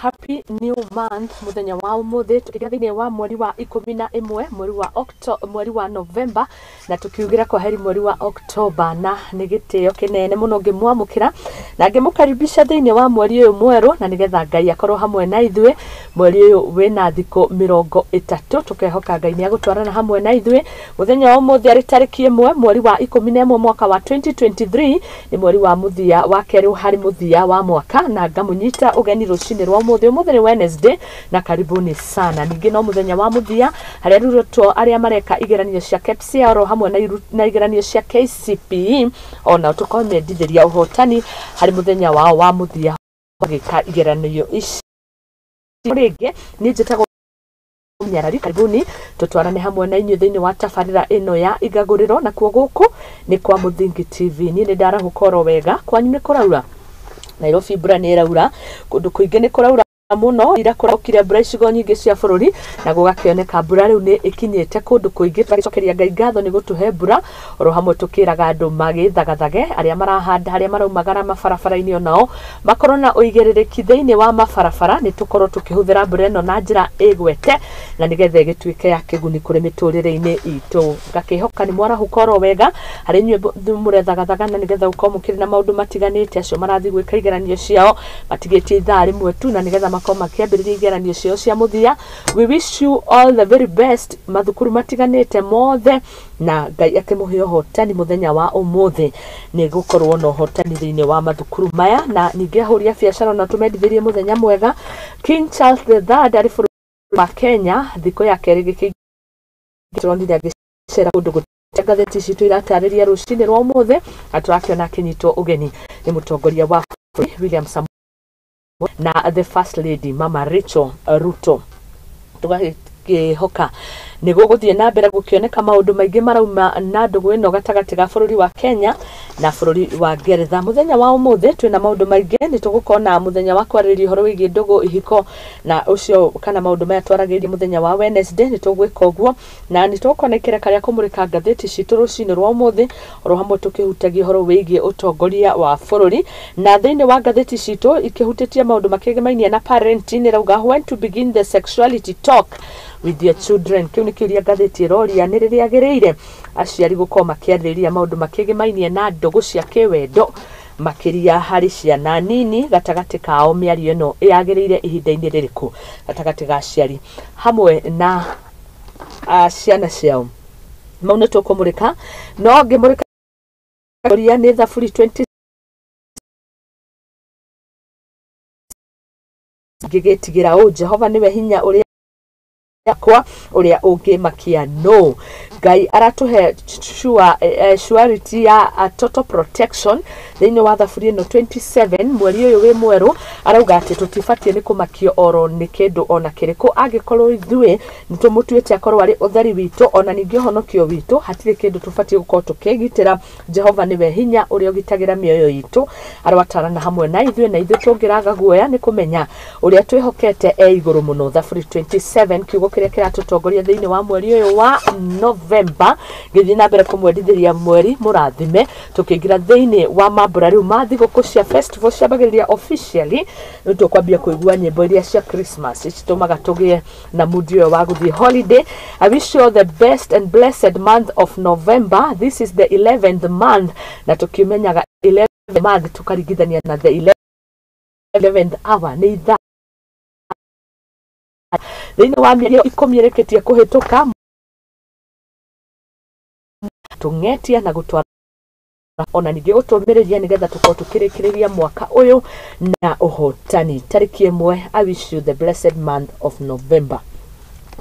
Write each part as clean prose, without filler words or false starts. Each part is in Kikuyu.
Happy new month muthenya wa umuthi tukiria thiini wa mweri wa 11, mweri wa mweri wa November, na tukiugira kwa heri mweri wa October. Na nĩ gĩtĩo kĩnene mũno ngĩmwamũkĩra na ngĩmũkaribisha thĩinĩ wa mweri ũyũ mwerũ, na nĩgetha Ngai akorwo hamwe na ithuĩ. Mweri ũyũ wĩna thikũ 30, tũkehoka Ngai nĩ agũtwarana hamwe na ithuĩ. Mũthenya wa ũmũthĩ arĩ tarĩki 1 mweri wa 11 mwaka wa 2023, nĩ mweri wa mũthia wa kerĩ harĩ mũthia wa mwaka, na ngamũnyita ũgeni rũcinĩ rwa ũmũthĩ. Ũmũthĩ nĩ Wednesday na karibuni sana. Ningĩ no mũthenya wa mũthia harĩa arutwo arĩa mareka igeranio cia KPSEA oro hamwe na igeranio cia KCPE ona tũkomendithĩria ũhotani harĩ mũthenya wao wa mũthia gwĩka igeranio ici. Rĩngĩ niĩ njĩtagwo Nyarari, karibuni tutwarane hamwe na inyuĩ thĩinĩ wa tabarĩra ĩno ya igagũrĩro, nakuo gũkũ nĩ kwa Mũthingi TV. Niĩ nĩ ndarahũka oro wega, kwanyu nĩ kũraura? Nairobi mbura nĩ ĩraura, kũndũ kũingĩ nĩ kũraura mũno. Ira kũraukire mbura icigo nyingĩ cia bũrũri, na gũgakĩoneka mbura rĩu nĩ ĩkinyĩte kũndũ kũingĩ. Tũgacokeria Ngai ngatho nĩ gũtũhe mbura, oro hamwe tũkĩraga andũ magĩthagathage, arĩa marahanda, arĩa maraumagara mabarabara-inĩ onao makorwo na ũigĩrĩrĩki thĩinĩ wa mabarabara. Nĩ tũkorwo tũkĩhũthĩra mbura ĩno na njĩra ĩgwete, na nĩgetha ĩgĩtuĩke ya kĩguni kũrĩ mĩtũrĩre-inĩ itũ. Ngakĩhoka nĩ mwarahũka oro wega, harĩ inyuĩ mũrethagathaga, na nĩgetha gũkorwo mũkĩrĩ na maũndũ matiganĩte. Acio marathiĩ gwĩka igeranio ciao matigĩtie ithaa rĩmwe tu, na nĩgetha makorwo makĩambĩrĩria igeranio ciao cia mũthia. We wish you all the very best mathukuru matiganĩte mothe, na Ngai akĩmũhe ũhotani mũthenya wa ũmũthĩ nĩ gũkorwo na ũhotani thĩinĩ wa mathukuru maya. Na ningĩ ahũri a biacara na tũmendithĩrie mũthenya mwega. King Charles the Third arĩ bũrũri wa Kenya thikũ ya kerĩ gĩkĩ tũronire agĩcera kũndũ gũte. Ngathĩti citũ iratarĩria rũcinĩ rwa ũmũthĩ na tũrakĩona akĩnyitwo ũgeni nĩ mũtongoria wa bũrũri William Samoei na the First Lady Mama Rachel Ruto. Tũgakĩhoka nĩ gũgũthiĩ na mbere gũkĩoneka maũndũ maingĩ marauma na ndũgũ ĩno gatagatĩ ga bũrũri wa Kenya na bũrũri wa Ngeretha. Mũthenya wa ũmũthĩ twĩna maũndũ maingĩ, nĩ tũgũkorwo na mũthenya wa kwarĩrĩria ũhoro wĩgiĩ ndũgũ, ihiko na ũcio kana maũndũ maya twaragĩrĩria mũthenya wa Wednesday, nĩ tũgwĩka ũguo, na nĩ tũgũkorwo na ikereka rĩa kũmũrĩka ngathĩti citũ rũcinĩ rwa ũmũthĩ, oro hamwe tũkĩhutagia ũhoro wĩgiĩ ũtongoria wa bũrũri. Na thĩinĩ wa ngathĩti citũ ikĩhutĩtie maũndũ makĩgemainie na parenting, ĩrauga "When to begin the sexuality talk with your children?" Kĩu nĩ kĩũria ngathĩti ĩroria, nĩ rĩrĩa agĩrĩire aciari gũkorwo makĩarĩrĩria maũndũ makĩgemainie na ndũgũ cia kĩwendo, makĩria harĩ ciana nini gatagatĩ kao. Mĩario ĩno yagĩrĩire ihinda-inĩ rĩrĩkũ gatagatĩ ga aciari hamwe na ciana ciao? Mau nĩ tũkũmũrĩka, no ngĩmũrĩka ũria nĩ Thaburi 20 ngĩgĩtigĩra ũ? Jehova nĩwe hinya ũrĩa yakwa, ũrĩa ũngĩmakia no. Ngai aratũhe surety ya total protection thĩinĩ wa Thaburi ĩno 27. Mweri ũyũ wĩ mwerũ, arauga atĩ tũtibatiĩ nĩ kũmakio oro nĩ kĩndũ ona kĩrĩkũ, angĩkorwo ithuĩ nĩ tũmũtuĩte akorwo arĩ ũtheri witũ ona ningĩ ũhonokio witũ. Hatirĩ kĩndũ tũbatiĩ gũkorwo tũkĩgitĩra. Jehova nĩwe hinya ũrĩa ũgitagĩra mĩoyo itũ, aroatarana hamwe na ithuĩ, na ithuĩ tũngĩraga guoya nĩ kũmenya ũrĩa twĩhokete e igũrũ mũno. Thaburi 27, kiugo kĩrĩa kĩratũtongoria thĩinĩ wa mweri ũyũ wa Novemba. Ngĩthiĩ na mbere kũmwendithĩria mweri mũrathime, tũkĩingĩra thĩinĩ wa mambura rĩu ma thigũkũ cia festival ciambagĩrĩria officially. Rĩu tũkwambia kũigua nyĩmbo iria cia Christmas citũmaga tũgĩe na mood ũyũ wa gũthiĩ holiday. I wish you all the best and blessed month of November. This is the 11th month, na tũkĩmenyaga 11th month tũkaringithania na the 11th hour, nĩ ithaa thĩinĩ wa mĩeri 10 ĩrĩkĩtie kũhĩtũka tũng'etia na gũtwara ona ningĩ gũtũmĩrĩria nĩgetha tũkorwo tũkĩrĩkĩrĩria mwaka ũyũ na ũhotani tarĩki 1. I wish you the blessed month of November.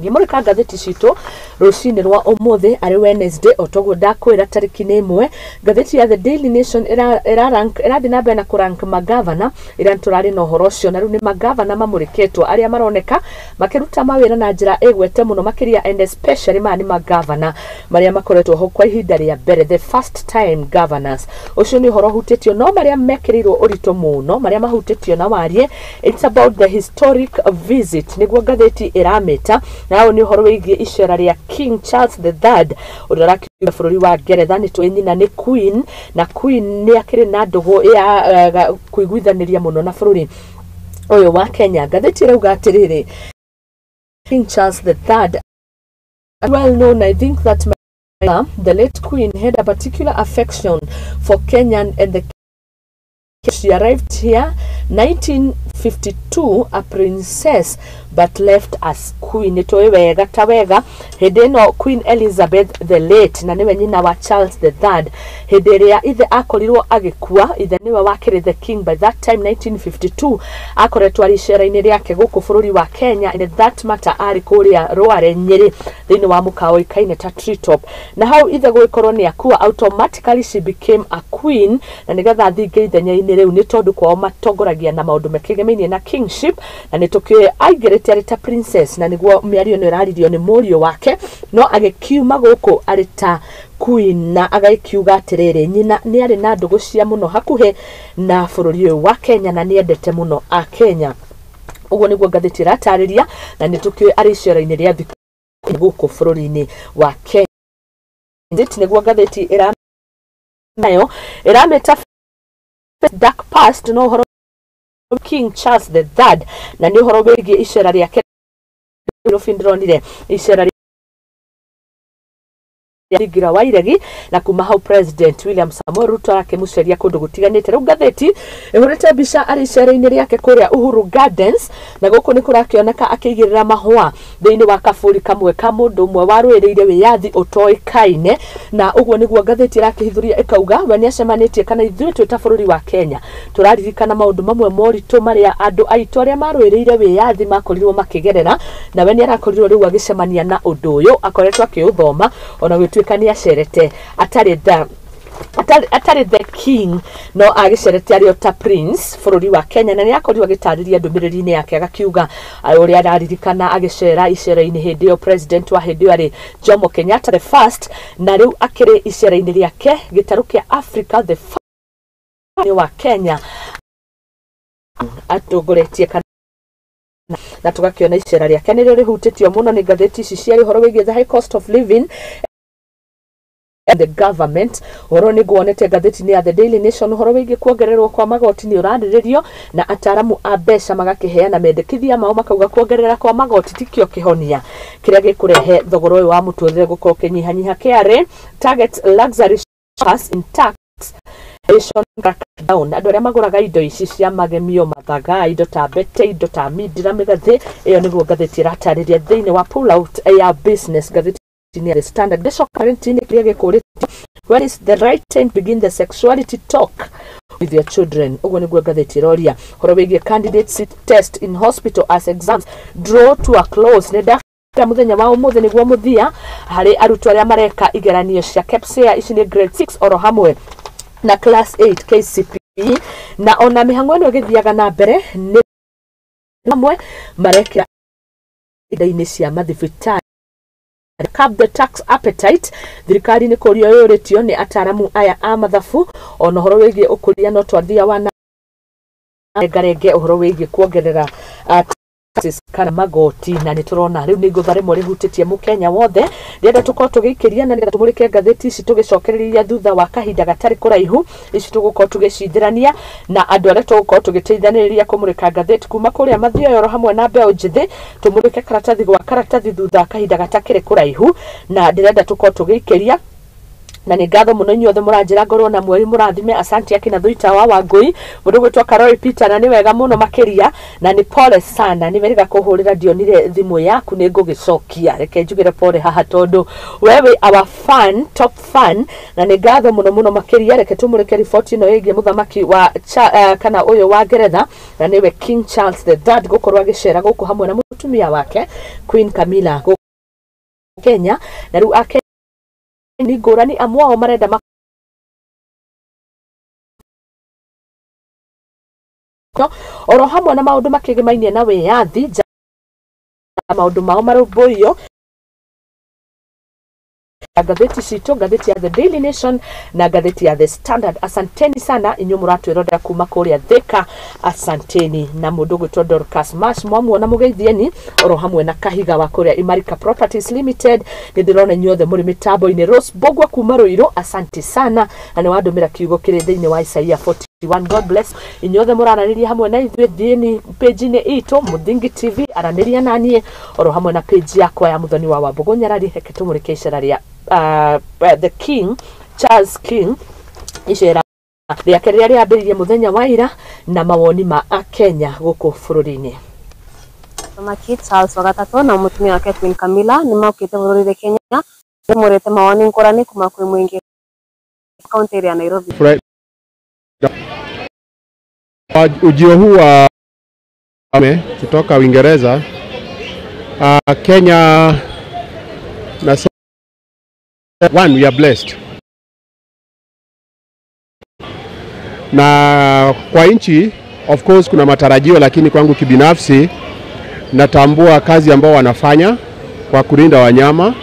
Ngĩmũrĩka ngathĩti citũ rũcinĩ rwa ũmũthĩ arĩ Wednesday, o toguo ndakwĩra tarĩki nĩ 1, ngathĩti ya The Daily Nation ĩrathiĩ na mbere na kũrank magavana. Ĩra tũrarĩ na ũhoro ũcio, na rĩu nĩ magavana mamũrĩkĩtwo arĩa maroneka makĩruta mawĩra na njĩra ĩgwete mũno makĩria, and especially maya nĩ magavana marĩa makoretwo ho kwa ihinda rĩa mbere, the first time governors. Ũcio nĩ ũhoro ũhutĩtio, no marĩa mekĩrĩirwo ũritũ mũno, marĩa mahutĩtio na warie, it's about the historic visit, nĩguo ngathĩti ĩramĩta. Na ũyũ nĩ ũhoro wĩgiĩ icera rĩa King Charles the Third ũrĩa ũrakiuga bũrũri wa Ngeretha. Nĩ tũĩ nyina nĩ Queen, na Queen nĩ akĩrĩ na ndũgũ ya kũiguithanĩria mũno na bũrũri Ũyũ wa Kenya. Ngathĩti ĩrauga atĩrĩrĩ, King Charles III, well known, I think that my the late queen had a particular affection for Kenyan and the she arrived here 1952 a princess but left as queen. Nĩ tũĩ wega ta wega hĩndĩ ĩno Queen Elizabeth the late, na nĩwe nyina wa Charles the Third, hĩndĩ ĩrĩa ithe akorirwo agĩkua, ithe nĩwe wakĩrĩ the king by that time 1952, akoretwo arĩ icera-inĩ rĩake gũkũ bũrũri wa Kenya. In that matter arĩ kũrĩa Rware Nyĩrĩ thĩinĩ wa mũkawa ũĩkaine ta Treetop, na hau ithe gũgĩkorwo nĩ akua, automatically she became a queen, na nĩgetha athinge ithenya-inĩ rĩu nĩ tondũ kwao matongoragia na maũndũ mekĩgemainie na kingship, na nĩ tũkĩũĩ aingĩrĩte arĩ ta princess, na nĩguo mĩario ĩno ĩraririo nĩ mũriũ wake, no agĩkiuma gũkũ arĩ ta queen, na agagĩkiuga atĩrĩrĩ, nyina nĩ arĩ na ndũgũ cia mũno hakuhĩ na bũrũri ũyũ wa Kenya na nĩ endete mũno a Kenya. Ũguo nĩguo ngathĩti ĩratarĩria, na nĩ tũkĩũĩ arĩ icera-inĩ rĩa thikũ gũkũ bũrũri-inĩ wa Kenya. Nĩguo ngathĩti ĩra nayo ĩramĩta dark past, no ũhoro King Charles the Third, na nĩ ũhoro wĩgiĩ icera rĩake Nairobi. Ndĩronire icera rĩa wa iregi, na kuma hau President William Samoei Ruto arakĩmũceria kũndũ gũtiganĩte. Rĩu ngathĩti ĩhũrĩte mbica arĩ icera-inĩ rĩake kũrĩa Uhuru Gardens, na gũkũ nĩ kũrakĩoneka akĩigĩrĩra mahũa thĩinĩ wa kaburi kamwe ka mũndũ ũmwe warũĩrĩire wĩyathi ũtoĩkaine, na ũguo nĩguo ngathĩti ĩrakĩhithũria ĩkauga we nĩ acemanĩtie kana ithuĩ twĩ ta bũrũri wa Kenya tũraririkana maũndũ mamwe moritũ marĩa andũ aitũ arĩa marũĩrĩire wĩyathi makorirwo makĩgerera, na we nĩ arakorirwo rĩu agĩcemania na ũndũ ũyũ, akoretwo akĩũthoma ona gũtuĩka nĩ acerete atarĩ the atarĩ the king, no agĩcerete arĩ o ta prince bũrũri wa Kenya, na nĩ akorirwo agĩtarĩria ndũmĩrĩri-inĩ yake agakiuga ũrĩa araririkana agĩcera icera-inĩ hĩndĩ ĩyo president wa hĩndĩ ĩyo arĩ Jomo Kenyatta the first, na rĩu akĩrĩ icera-inĩ rĩake gĩtarũ kĩa Africa the first wa Kenya atongoretie kana, na tũgakĩona icera rĩake nĩrĩo rĩhutĩtio mũno nĩ ngathĩti ici ciarĩ ũhoro wĩgiĩ the high cost of living and the government. Ũhoro nĩ nguonete ngathĩti-inĩ ya The Daily Nation, ũhoro wĩgiĩ kuongererwo kwa magoti nĩ ũrarĩrĩrio, na ataramu a mbeca magakĩheana mendekithia mao, makauga kuongerera kwa magoti tikĩo kĩhonia kĩrĩa gĩkũrehe thogora ũyũ wa mũtũrĩre gũkorwo ũkĩnyihanyiha. KRA targets luxury shoppers in tax down, andũ arĩa magũraga indo ici cia magemio, mathaga, indo ta mbete, indo ta mindira, mĩgathĩ ĩyo, nĩguo ngathĩti ĩratarĩria thĩinĩ wa pull out ya business ngathĩti ya The Standard. Gĩcoka parenting kĩrĩa gĩkũrĩtio, when is the right time to begin the sexuality talk with your children? Ũguo nĩguo ngathĩti ĩroria. Ũhoro wĩgiĩ candidate sit test in hospital as exams draw to a close, nĩ nda mũthenya wa ũmũthĩ nĩguo mũthia harĩ arutwo arĩa mareka igeranio cia KPSEA, ici nĩ grade 6 oro hamwe na class 8 KCPE, na ona mĩhang'o ĩno ĩgĩthiaga na mbere nĩ amwe marekĩra indo-inĩ cia mathibitarĩ. Curb the tax appetite, thirikari nĩ kũrio yũrĩtio nĩ ataramu aya a mathabu, ona ũhoro wĩgiĩ ũkũria no twathia wa na rengarenge ũhoro wĩgiĩ kuongerera taxes kana magoti, na nĩ tũrona rĩu nĩ igũtha rĩmwe rĩhutĩtie mũkenya wothe. Rĩenda tũkorwo tũgĩikĩria na nĩgetha tũmũrĩke ngathĩti ici tũgĩcokereria thutha wa kahinda gatarĩ kũraihu. Ici tũgũkorwo tũgĩcithĩrania na andũ arĩa tũgũkorwo tũgĩteithanĩrĩria kũmũrĩka ngathĩti kuma kũrĩa mathioyoro hamwe na mbeũ njĩthĩ, tũmũrĩke karatathi gwa karatathi thutha wa kahinda gatakĩrĩ kũraihu, na ndĩrenda tũkorwo tũgĩikĩria, na nĩ ngatho mũno inyuothe mũranjĩra ngorwo na mweri mũrathime. Asante akina Thuita wa Wangui, mũndũ gwĩtwo Karori Peter, na nĩ wega mũno makĩria, na nĩ pole sana, nĩ weriga kũhũrĩra ndionire thimũ yaku, nĩ ngũgĩcokia, reke njugĩre pole haha tondũ we wĩ our fan, top fan, na nĩ ngatho mũno mũno makĩria. Reke tũmũrĩke riboti ĩno ĩgiĩ mũthamaki wa kana ũyũ wa Ngeretha, na nĩwe King Charles the Third, gũkorwo agĩcera gũkũ hamwe na mũtumia wake Queen Camilla gũkũ Kenya, na rĩu ake nĩ ngũrani amwe ao marenda oro hamwe na maũndũ makĩgĩmainie na wĩyathi nja maũndũ mao marũmbũiyo. Ngathĩti citũ, ngathĩti ya The Daily Nation na ngathĩti ya The Standard. Asanteni sana inyuĩ mũratwĩrorera kuma kũrĩa Thika, asanteni. Na mũndũ ũgwĩtwo Dorcas Mash mwamuona mũgeithieni, oro hamwe na Kahiga wa kũrĩa Imarika Properties Limited, nĩ ndĩrona inyuothe mũrĩ mĩtambo-inĩ. Rose Mbũgua kuma Ruiru, asante sana, na nĩ wandũmĩra kiugo kĩrĩ thĩinĩ wa Isaia 40. 1. God bless inyuothe mũraranĩria hamwe na ithuĩ. Thiĩni page-inĩ itũ Muthingi TV, aranĩria naniĩ oro hamwe na page yakwa ya Muthoni wa Wambũgũ Nyarari. Reke tũmũrĩke icera rĩa the King Charles King, icera rĩake rĩrĩa rĩambĩrĩirie mũthenya wa ira na mawoni ma Akenya gũkũ bũrũri-inĩ. Mũthamaki Charles wa gatatũ na mũtumia wake Queen Camilla nĩ mokĩte bũrũri Kenya nĩmũrĩte mawoni ngũrani kuma kwĩ mũingĩ kaunti ya Nairobi. Ujio huu wa kutoka Uingereza, Kenya na one, we are blessed. Na kwa nchi of course kuna matarajio, lakini kwangu kibinafsi natambua kazi ambao wanafanya kwa kulinda wanyama,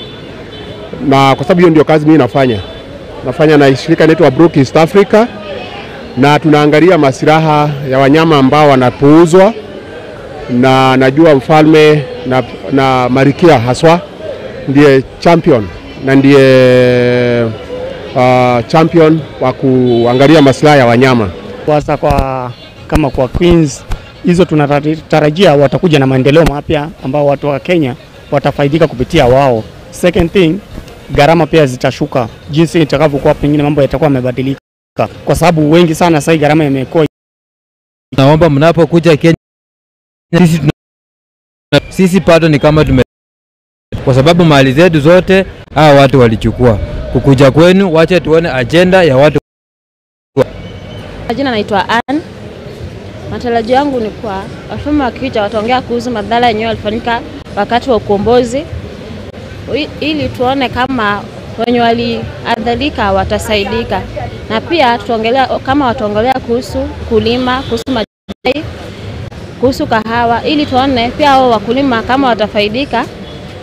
na kwa sababu hiyo ndio kazi mimi nafanya. Nafanya na shirika inaitwa Brook East Africa, na tunaangalia masilaha ya wanyama ambao wanapuuzwa, na najua mfalme na Marikia haswa ndiye champion na ndiye champion wa kuangalia maslahi ya wanyama. Hasa kwa kama kwa Queens hizo tunatarajia watakuja na maendeleo mapya ambao watu wa Kenya watafaidika kupitia wao. Second thing, gharama pia zitashuka jinsi itakavyokuwa, pengine mambo yatakuwa yamebadilika kwa sababu wengi sana sasa gharama imekuwa. Naomba mnapokuja Kenya, sisi pato ni kama tume, kwa sababu mali zetu zote hawa watu walichukua. Kukuja kwenu, wache tuone agenda ya watu. Jina naitwa Ann. Matarajio yangu ni kwa wafalme wakija wataongea kuhusu madhara yenyewe yalifanyika wakati wa ukombozi, ili tuone kama wenye waliadhalika watasaidika, na pia tutaongelea kama wataongelea kuhusu kulima, kuhusu majani, kuhusu kahawa, ili tuone pia hao wakulima kama watafaidika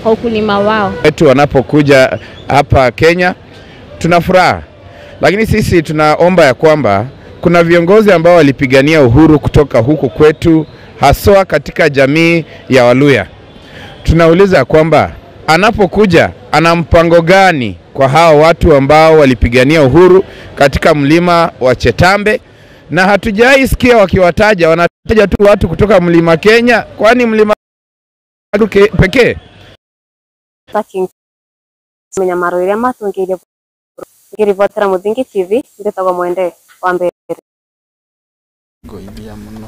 kwa ukulima wao. Wetu wanapokuja hapa Kenya tuna furaha, lakini sisi tunaomba ya kwamba kuna viongozi ambao walipigania uhuru kutoka huku kwetu, haswa katika jamii ya Waluya. Tunauliza kwamba anapokuja ana mpango gani kwa hao watu ambao walipigania uhuru katika mlima wa Chetambe, na hatujaisikia wakiwataja. Wanataja tu watu kutoka mlima Kenya, kwani mlima pekee? Menya iria matungire ngiribotera Muthingi TV ndetagwo Mwende wa Mbere. Ngoithia muno.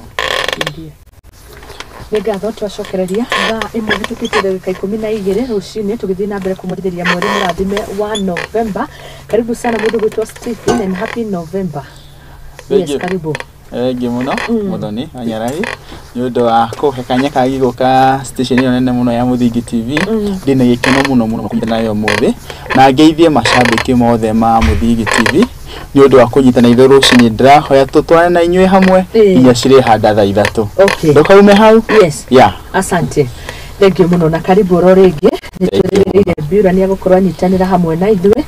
Nĩ ngatho twacokereria thaa 1 hĩtũkĩte ndagĩka 12 rũcinĩ, tũgĩthiĩ na mbere kũmũrithĩria mweri mũrathime wa November. Karibu sana mũndũ gwĩtwo Stephen and happy November. Yes, karibu. Thengiũ mũno Muthoni wa Nyarari nĩ ũndũ wa kũhe kanya kangĩ gũka station ĩno nene mũno ya Muthingi TV. Ndĩna gĩkeno mũno mũno kũnyitana nayo ũmũthĩ, na ngeithie macambĩki mothe ma Muthingi TV nĩ ũndũ wa kũnyitana ithuĩ rũcinĩ. Ndĩrahoya tũtwarane na inyuĩ hamwe nginya cirĩhanda thaa 3. Ndũkaume hau. Yes. Yeah. Asante. Thank you mũno na karibu oro rĩngĩ. Nĩ twĩrĩgĩrĩire Biura nĩ egũkorwo anyitanĩra hamwe na ithuĩ,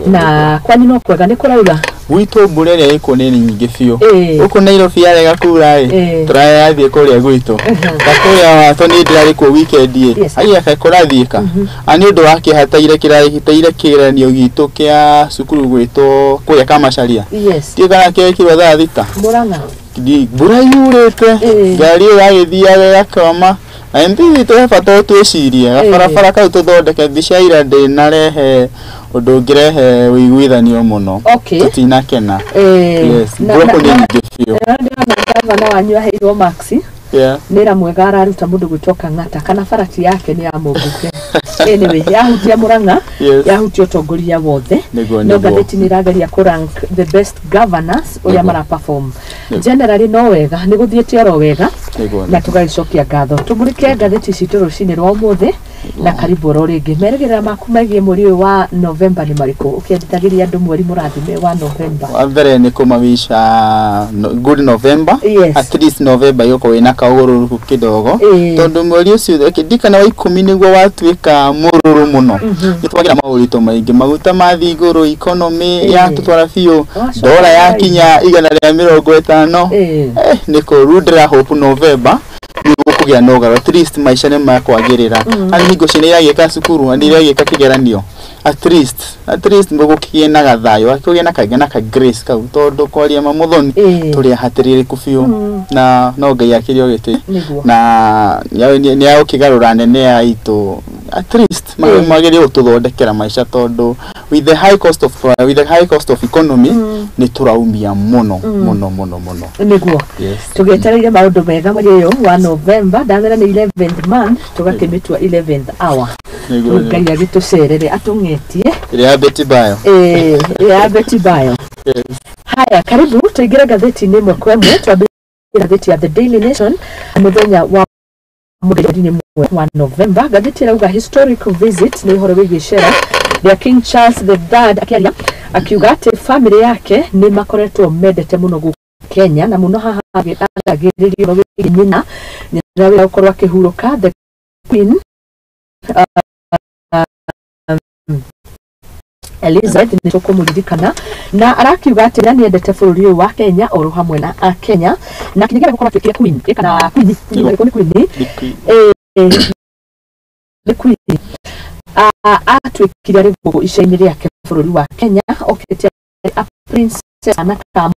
na kwanyu no kwega nĩ kũraura? Gwitũ mbura ĩrĩa ĩkuo nĩ nyingĩ biũ. Gũkũ Nairobi yarega kura ĩ, tũrathiĩ kũrĩa gwitũ. Ta kũrĩa watho nĩ ndĩrarĩ kuo weekend ĩ, haiya kaĩ kũrathiĩka. A nĩ ũndũ wa kĩeha taire kĩrateire kĩgeranio gitũ kĩa cukuru gwitũ kũrĩa Kamacharia. Ndiũĩ kana kĩekirwo thaa 6. Murang'a. Mbura yurĩte, ngari ĩyo yagĩthiaga ĩgakoma. Na MP witũ he bata twĩcirie gabarabara kau tũthondeke. Mbica ira ndĩnarehe ũndũ ũngĩrehe ũiguithanio mũno. Tũtinakena. Yes, mbura kũ nĩ nyingĩ biũ. Ndĩrona gavana wanyu aheirwo maxi. Nĩ mwega araruta mũndũ gwĩtwo Kang'ata, kana barati yake nĩ ya mũmbunge. Anyway, yahutia Murang'a, yahutia ũtongoria wothe. No ngathĩti nĩ ĩrageria kũ rank the best governors ũrĩa mara perform. Generally no wega, nĩ gũthiĩte oro wega, na tũgagĩcokia ngatho. Tũmũrĩke ngathĩti citũ rũcinĩ rwa ũmũthĩ, na karibu oro rĩngĩ. Merĩgĩrĩra maku megiĩ mweri ũyũ wa November nĩ marĩkũ? Ũkĩendithagĩria andũ mweri mũrathime wa November. Wa mbere nĩ kũmawisha good November. At least November yũkorwo ĩna kaũgũrũrũku kidogo, tondũ mweri ũcio ndikana wa 10 nĩguo watuĩka mũrũrũ mũno. Nĩ twagira maũritũ maingĩ, maguta mathiĩ igũrũ, economy yatũtwara biũ, dola yakinya 150. Nĩ kũru. Ndĩra hope November nĩ gũkũgĩa na ũgarũ, at least maica nĩ makwagĩrĩra. Arĩ hingo ciana iragĩka cukuru, nĩ iragĩka kĩgeranio, At least gũkĩgĩe na gathayo, kũgĩe na kagĩa na ka grace kau, tondũ kwaria ma mũthoni tũrĩ ahatĩrĩrĩku biũ, na no Ngai akĩrĩ o gĩtĩ na nĩ agũkĩgarũra nene aitũ. At least magĩrĩirwo gũtũthondekera maica, tondũ with the high cost of economy nĩ tũraumia mũno mũno mũno mũno. Nĩguo. Yes. Tũgĩetereire maũndũ mega mweri ũyũ wa November. Ndamera nĩ 11th month, tũgakĩmĩtua 11th hour. Nĩguo. Ngai agĩtũcerere, atũng'etie. Ĩrĩa ya Betty Bayo. Ĩĩ, ya Betty Bayo. Haya, karibu tũingĩre ngathĩti-inĩ ĩmwe kwa ĩmwe. Twambĩrĩrie ngathĩti ya The Daily Nation mũthenya wa mũthenya mwe wa November. Ngathĩti ĩrauga historic visit, nĩ ũhoro wĩgiĩ icera rĩa King Charles the Third, akĩaria akiuga atĩ famĩlĩ yake nĩ makoretwo mendete mũno gũkũ Kenya, na mũno haha aragĩrĩria ũhoro wĩgiĩ nyina wĩra gũkorwo akĩhurũka, the Queen Elizabeth, nĩ tũkũmũririkana, na arakiuga atĩ nĩ endete bũrũri ũyũ wa Kenya oro hamwe na Akenya, na kinyagia gũkorwo atuĩkire queen kana queen nĩ queen, nĩ queen. Atuĩkire arĩ gũkũ ica-inĩ rĩake bũrũri wa Kenya, okĩte a princess kana ka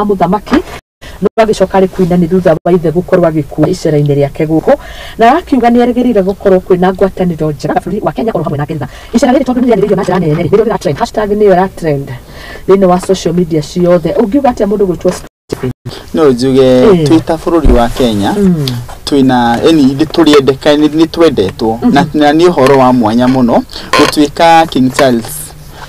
mũthamaki, no agĩcoka arĩ queen, na nĩ thutha wa ithe gũkorwo agĩkua icera-inĩ rĩake gũkũ, na arakiuga nĩ erĩgĩrĩire gũkorwo kwĩna ngwatanĩro njega bũrũri wa Kenya oro hamwe na Ngeretha. Icera rĩrĩ, tondũ nĩ rĩarĩrĩirio na njĩra nene, nĩrĩo rĩra trend, hashtag nĩyo ĩra trend thĩinĩ wa social media ciothe. Ũngiuga atĩa mũndũ gwĩtwo Stephen? No njuge twĩ ta bũrũri wa Kenya twĩna ĩni ithuĩ tũrĩendeka, nĩ twendetwo, na nĩ ũhoro wa mwanya mũno gũtuĩka King Charles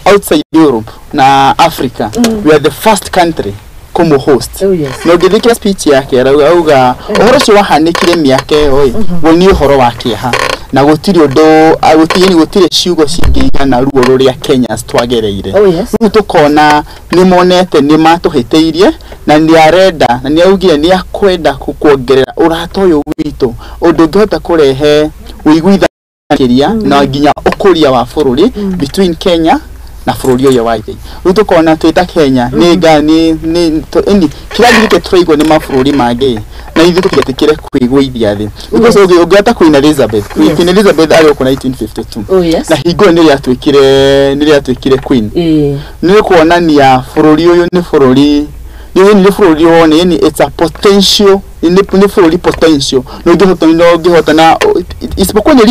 outside Europe na Africa, we are the first country kũmũ host. Na ũngĩthikĩra speech yake, arauga auga ũhoro ũcio wahanĩkire mĩaka ĩyo ĩ we nĩ ũhoro wa kĩeha, na gũtirĩ ũndũ gũtirĩ gũtirĩ ciugo cingĩigana ruo rũrĩa Kenyans twagereire. Rĩu tũkona nĩ monete nĩ matũhĩtĩirie, na nĩ arenda na nĩ augire nĩ akwenda kuongerera ũrata ũyũ witũ, ũndũ ũngĩhota kũrehe ũiguithania makĩria na nginya ũkũria wa bũrũri between Kenya na bũrũri ũyũ wa ithe. Rĩu tũkona twĩ ta Kenya nĩ nga nĩ ĩni kĩrĩa gĩkĩ tũraigua nĩ mabũrũri mangĩ, na ithuĩ tũtigetĩkĩre kwĩgũithia thĩ, because ũngĩhota Queen Elizabeth, Queen Elizabeth arĩ gũkũ 1952, na hingo ĩyo nĩ rĩatuĩkire queen. Nĩ kuonania bũrũri ũyũ nĩ bũrũri wone yani it's a potential, nĩ bũrũri potential no ũngĩhota na isipokuwa nĩ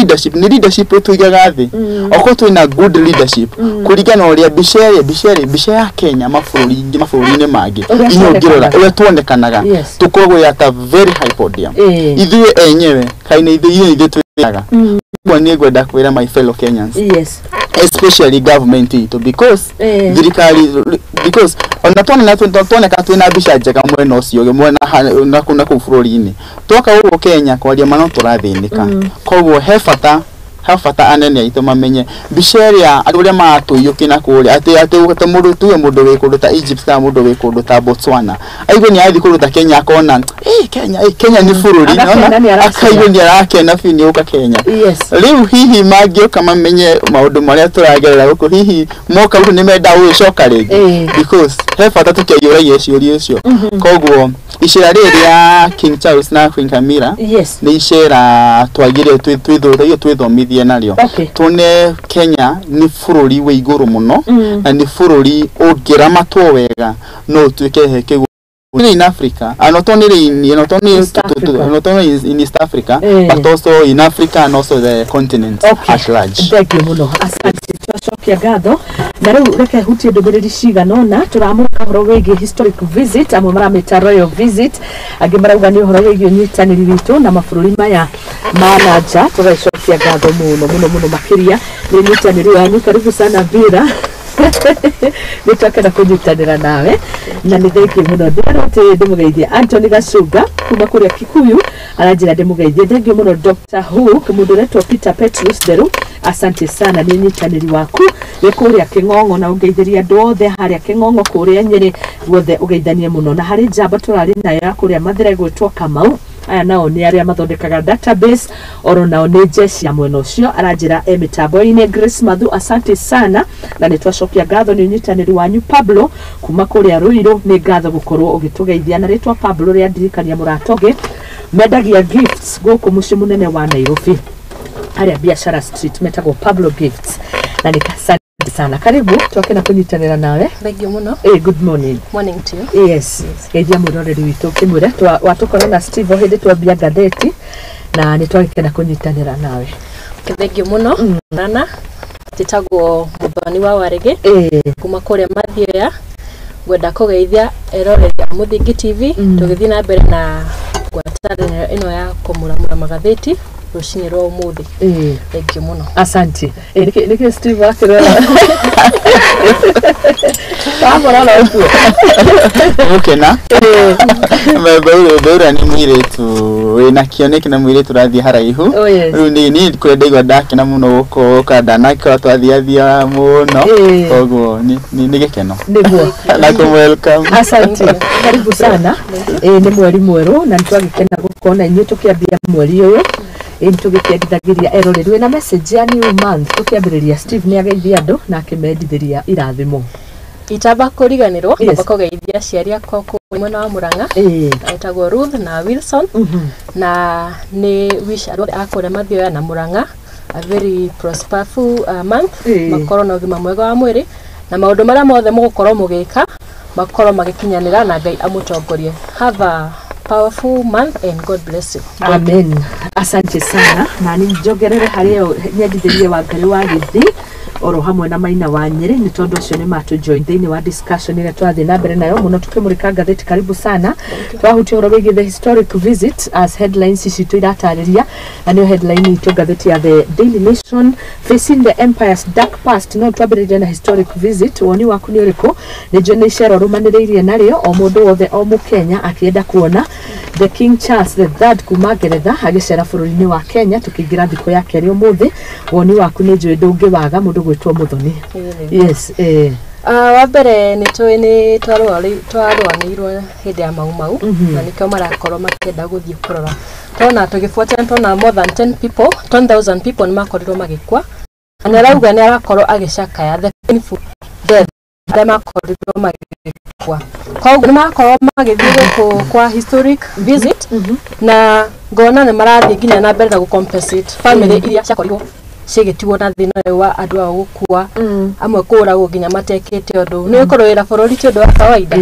leadership ĩtũigaga thĩ. Okorwo twĩna good leadership, kũringana na ũrĩa mbica ĩrĩa mbica ya Kenya mabũrũri-inĩ mangĩ, Ũrĩa inyuĩ ũngĩrora tuonekanaga. Ũrĩa tuonekanaga, tũkoragwo at a very high podium. Ithuĩ enyewe kaina ithuĩ twĩraga. Ũguo niĩ ngwenda kwĩra my fellow Kenyans, especially government itũ, because thirikari, because ona tuoneka twĩna mbica njega mwena ũcio mwena na kũu bũrũri-inĩ, twoka gũkũ Kenya kwaria ma no tũrathĩnĩka. Koguo he bata anene aitũ mamenye mbica ĩrĩa andũ arĩa maratũiyũkia na kũrĩa, atĩ mũndũ, tuge mũndũ wĩ kũndũ ta Egypt kana mũndũ wĩ kũndũ ta Botswana, aigue nĩ arathiĩ kũndũ ta Kenya, akona Kenya, Kenya nĩ bũrũri. Agakena. Nĩwona? Nĩ aracera. Akaigua nĩ arakena biũ nĩ gũka Kenya. Rĩu hihi mangĩũka mamenye maũndũ marĩa tũragerera gũkũ, hihi moka gũkũ nĩ mendaga gũgĩcoka rĩngĩ, because he bata tũkĩiyũragia ciũria icio. Koguo icera rĩrĩ rĩa King Charles na Queen Camilla nĩ icera twagĩrĩire twĩthomithie narĩo, tuone Kenya nĩ bũrũri wĩ igũrũ mũno, na nĩ bũrũri ũngĩramatwo wega no ũtuĩke he kĩguũ in Africa, and not only in not only East Africa. Not only in East Africa, but also in Africa and also the continent at large. Thank you mũno, asante, twacokia ngatho. Na rĩu reke hutie ndũmĩrĩri cigana ũna. Tũramũka ũhoro wĩgiĩ historic visit, amwe maramĩta royal visit, angĩ marauga nĩ ũhoro wĩgiĩ ũnyitanĩri witũ na mabũrũri maya ma na nja. Tũgacokia ngatho mũno mũno mũno makĩria nĩ ũnyitanĩri wanyu. Karibu sana Bira, nĩ twakena kũnyitanĩra nawe, na nĩ thengiũ mũno. Ndĩrerwo atĩ ndĩmũgeithie Anthony Gacunga kuma kũrĩa Kikuyu, aranjĩra ndĩmũgeithie. Thengiũ mũno Dr. Hook. Mũndũ ũretwo Peter Petrus Nderu, asante sana nĩ ũnyitanĩri waku wĩ kũrĩa Kĩng'ong'o, na ũngeithĩria andũ othe harĩa Kĩng'ong'o, kũrĩa Nyĩrĩ guothe, ũgeithanie mũno. Na harĩ njamba tũrarĩ nayo ya kũrĩa Mathĩra ĩgwĩtwo Kamau, aya nao nĩ arĩa mathondekaga database, oro nao nĩ jeshi ya mwena ũcio, aranjĩra e mĩtambo-inĩ. Grace Mathu, asante sana, na nĩ twacokia ngatho nĩ ũnyitanĩri wanyu. Pablo kuma kũrĩa Ruiru, nĩ ngatho gũkorwo ũgĩtũgeithia. Na rĩtwa Pablo rĩandirikania mũrata ũngĩ mendagia gifts gũkũ mũciĩ mũnene wa Nairobi, harĩa Biashara Street, metagwo Pablo Gifts. Na nĩ asante sana. Karibu twakena kunyitanĩra nawe. Thank you muno. Good morning. Morning to you. Yes. Geithia mwĩroreri witũ ũkĩmwĩre watũkora na Steve o hĩndĩ twambia ngathĩti na nĩ twagĩkena kũnyitanĩra nawe. Thank you muno. Nana njĩtagwo Muthoni wa Warĩgĩ kuma kũrĩa Mathioya. Ngwenda kũgeithia eroreri a Mũthingi TV tũgĩthiĩ na mbere na ngwatanĩro ĩno ya kũmũramũra magathĩti rũcinĩ rwa ũmũthĩ. Thank you muno. Asante. Nĩkĩ Steve akĩrora? Wamũrora ũguo. Gũkena. Mbeura nĩ mũirĩtu wĩna kĩoneki na mũirĩtu ũrathiĩ haraihu. Rĩu niĩ kũrĩa ndaigua ndakena mũno gũka ndanakorwo twathiathia mũno, koguo nĩ gĩkeno. Nĩguo. Na kũmwelcome. Asante. Karibu sana. Nĩ mweri mwerũ na nĩtwagĩkena gũkorwo na inyuĩ tũkĩambia mweri ũyũ. Tũgĩkĩendithagĩria eroreri wĩna message ya new month tũkĩambĩrĩria. Steve nĩ ageithia andũ na akĩmendithĩria irathimo. Itamba kũriganĩrwo ngamba kũgeithia aciari akwa kũu mwena wa Murang'a, etagwo Ruth na Wilson, na nĩ wish andũ othe a kũrĩa Mathioya na Murang'a a very prosperful month, makorwo na ũgima mwega wa mwĩrĩ na maũndũ marĩa mothe mũgũkorwo mũgĩka makorwo magĩkinyanĩra na Ngai amũtongorie. Have a powerful month and God bless you. Amen. Asante sana. Na nĩ njongerere harĩ nyendithĩrie wa Ngai wa Gĩthii oro hamwe na Maina wa Nyeri nĩ tondũ acio nĩ matũ join thĩinĩ wa discussion ĩrĩa twathiĩ na mbere nayo mũno tũkĩmũrĩka ngathĩti. Karibu sana. Twahutia ũhoro wĩgiĩ the historic visit as headlines citũ iratarĩria, na nĩyo headline itũ ngathĩti ya The Daily Nation, facing the empire's dark past. No twambĩrĩrie na historic visit, woni waku nĩ ũrĩkũ? Nĩ njũĩ nĩ icero rũmanĩrĩirie narĩo o mũndũ wothe o mũkenya akĩenda kuona the King Charles the Third kuma Ngeretha agĩcera bũrũri-inĩ wa Kenya tũkĩingĩra thikũ ya kerĩ ũmũthĩ. Woni waku nĩ njũĩ ndũngĩwaga mũndũ gwĩtwo Muthoni. Yes. Wa mbere nĩ tũĩ nĩ twarũanĩirwo hĩndĩ ya Mau Mau, na nĩkĩo marakorwo makĩenda gũthiĩ kũrora. Tona tũgĩbuatĩra tona more than 10 people, 10,000 people nĩ makorirwo magĩkua, na nĩ arauga nĩ arakorwo agĩcakaya the painful death arĩa makorirwo magĩkua. Koguo nĩ makorwo magĩthiĩ gũkũ kwa historic visit, na ngona nĩ marathiĩ nginya na mbere na gũ-compensate family iria ciakorirwo cigĩtigwo na thĩna ũyũ wa andũ ao gũkua, amwe kũragwo nginya matekĩte ũndũ. Nĩ kũrũĩra bũrũri ti ũndũ wa kawaida.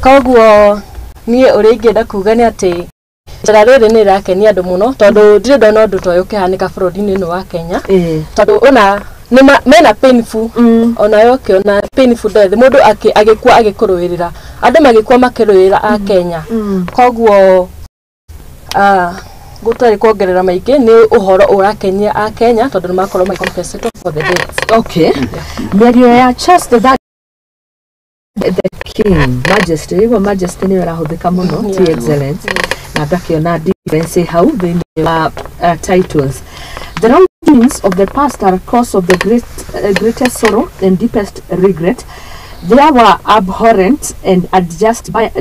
Koguo niĩ ũrĩa ingĩenda kuga nĩ atĩ icera rĩrĩ nĩ rĩrakenia andũ mũno, tondũ ndirĩ ndona ũndũ ta ũyũ ũkĩhanĩka bũrũri-inĩ ũyũ wa Kenya, tondũ ona mena painful, onayo ũkĩona painful death, mũndũ agĩkua agĩkũrũĩrĩra, andũ magĩkua makĩrũĩrĩra a Kenya. Koguo gũtarĩ kuongerera maingĩ, nĩ ũhoro ũrakenia a Kenya tondũ nĩ makorwo magĩ compensate for the deaths. Okay. Mĩario ya Charles the Third, the King Majesty, ĩguo Majesty nĩyo ĩrahũthĩka mũno, ti excellence, na ngakĩona difference hau thĩinĩ wa titles. The wrongdoings of the past are cause of the greatest sorrow and deepest regret. They were abhorrent and unjustifiable.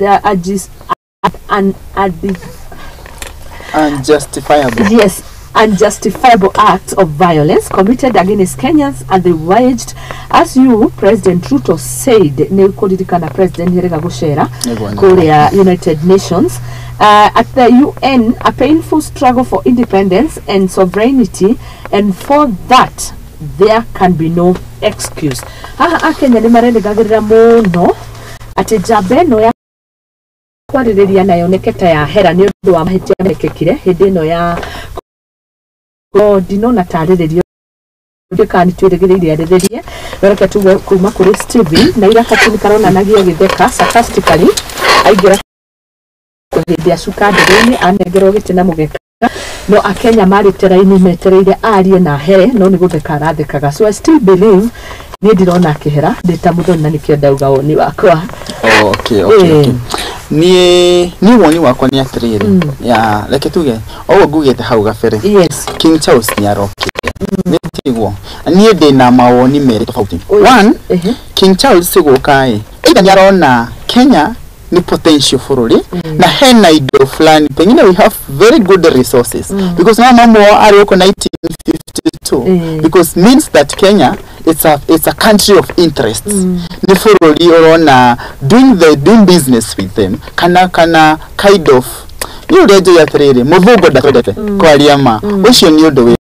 Yes, unjustifiable acts of violence committed against Kenyans, and they waged, as you, President Ruto, said, nĩ kũririkana President nĩerĩga gũcera kũrĩa United Nations, at the UN, a painful struggle for independence and sovereignty, and for that there can be no excuse. Haha akenya nĩ marerĩgagĩrĩra mũno atĩ njamba ĩno ya kwarĩrĩria na yoneke ta ya hera nĩ ũndũ wa mahĩtia mekĩkire hĩndĩ ĩno ya ndinona tarĩrĩrio kana nĩ twĩrĩgĩrĩire arĩrĩrie. Reke tuge kuma kũrĩ Steven na ira katuni karonanagia agĩtheka sarcastically aingĩra hĩndĩ acuka ndege-inĩ anengerwo gĩtĩ na mũgeka, no akenya marĩte raini metereire arie na here, no nĩ gũtheka arathekaga. So I still believe niĩ ndirona akĩhera ndĩ ta Muthoni, na nĩkĩo ndauga woni wakwa. Okay. Niĩ woni wakwa nĩ atĩrĩrĩ, ya reke tuge oguo ngugĩte hau gabere. Yes. King Charles nĩ arokire, nĩ tiguo? Niĩ ndĩna mawoni merĩ tofauti. One, King Charles gũka ĩ either nĩ arona Kenya ni potential bũrũri na hena indo fulani, pengine we have very good resources, because now mamo ari huko 1952, because means that Kenya it's a country of interests. Ni bũrũri ũrona doing business with them kana kind of ni ũrĩa njũĩ atĩrĩrĩ, mũthũngũ ndakwendete kwaria ma ũcio nĩ ũndũ wĩ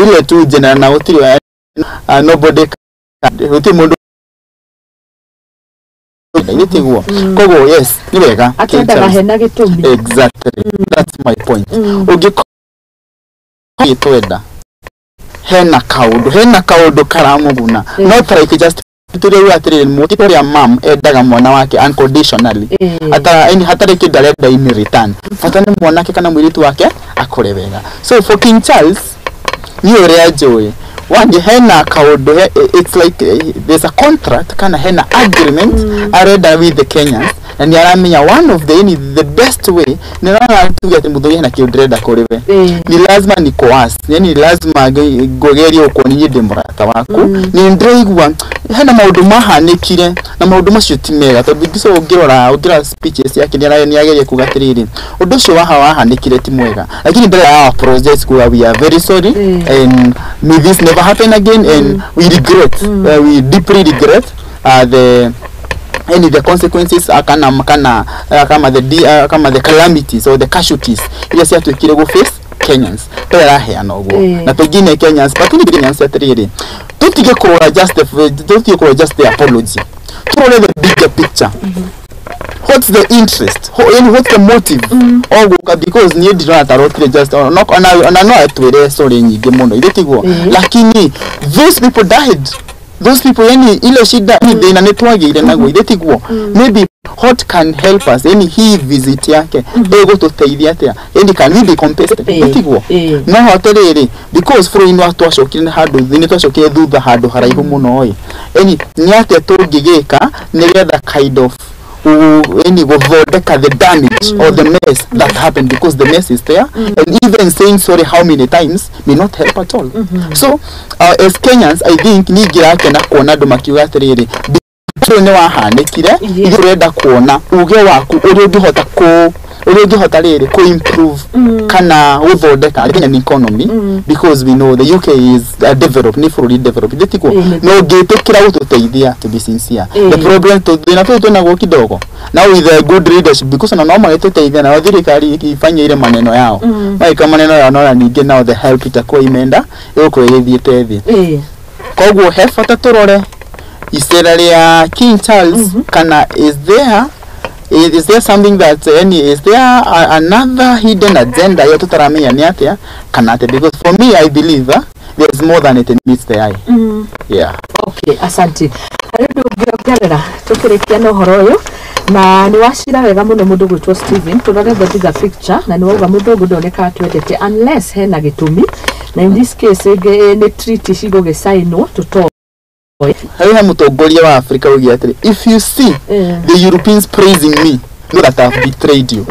ile tu general na gũtirĩ. Nobody guti mundu gitiguo. Koguo yes, ni wega. Atendaga hena gitumi. Exactly, that's my point. Ungikorwo twenda hena kaundu karamuguna, not like just turiu atiriri muti uria mam endaga mwana wake unconditionally, ata yani hatarĩ kĩndũ arenda in return, bata nĩ mwanake kana mũirĩtu wake akũre wega. So for King Charles, niĩ ũrĩa njũĩ, one, hena kaundu it's like there's a contract kana hena agreement arenda with the Kenyans, na nĩ aramenya one of the yani the best way nĩ arona tuge atĩ mũthuri hena kĩndũ ndĩrenda kũrĩ we, ni lazima ni coerce, yani lazima ngogerie ũkuona niĩ ndĩ mũrata waku, nĩ ndĩraigua hena maũndũ mahanĩkire na maũndũ macio ti mega, tondũ ngico ũngĩrora speeches ciake nĩ ageria kuga atĩrĩrĩ, ũndũ ũcio waha wahanĩkire ti mwega, lakini mbere ya apologize kuga, "We are very sorry and may this never happen again and we regret, we deeply regret the any the consequences kana kama the calamities or the casualties iria ciatuĩkire gũ face Kenyans." Mbere araheana ũguo na pengine Kenyans, but ni Kenyans atĩrĩrĩ, tũtige kũrora just the apology, tũrore the bigger picture. What's the interest? Yani what's the motive oguka? Because niĩ ndirona tarokire just ona no atwĩre sorry nyingĩ mũno, ithe tiguo? Lakini those people died, those people, yani ile shida ni thĩna nĩ twagĩire naguo, ithe tiguo? Maybe what can help us, yani hii visit yake ĩgũtũteithia atĩa? Yani can we be compensated? Ithe tiguo? No hote rĩrĩ, because bũrũri nĩ twacokire handũ nĩ twacokire thutha handũ haraihu mũno ĩ, yani nĩ atĩa tũngĩgĩka nĩgetha kind of yani gũthondeka the damage or the mess that happened? Because the mess is there and even saying sorry how many times may not help at all. So as Kenyans, I think niĩ ngĩrakena kuona andũ makiuga atĩrĩrĩ, ũndũ nĩ wahanĩkire, ithuĩ ũrenda kuona uge waku ũrĩa ũngĩhota kũ ũrĩa ũngĩhota rĩrĩ kũ improve kana gũthondeka Kenyan economy, because we know the UK is developed, nĩ bũrũri developed, ithe tiguo? No ũngĩtĩkĩra gũtũteithia, to be sincere, the problem thĩna tũyũ twĩnaguo kidogo now with the good leadership, because ona no magĩtũteithia nayo thirikari ifanye ile maneno yao, magĩka maneno yao, nona ningĩ now the help itakuwa imeenda ĩgũkorwo ĩgĩthiĩte thĩ. Koguo he bata tũrore icera rĩa King Charles kana is there something that any is there another hidden agenda yo tutaramenya nĩ atĩa kana atĩa? Because for me, I believe there's more than it meets the eye. Yeah. Okay, asante. Harĩ ũndũ ũngĩongerera tũkĩrĩkia na ũhoro ũyũ? Na nĩ wacira wega mũno mũndũ gwĩtwo Steven, tũrore the bigger picture, na nĩ wauga mũthũngũ ndonekaga twendete unless hena gĩtũmi, na in this case ĩngĩ nĩ treaty cigũgĩcainwo tũtoĩ. Harĩ he mũtongoria wa Africa oigire atĩrĩ, "If you see the Europeans praising me, know that I've betrayed you."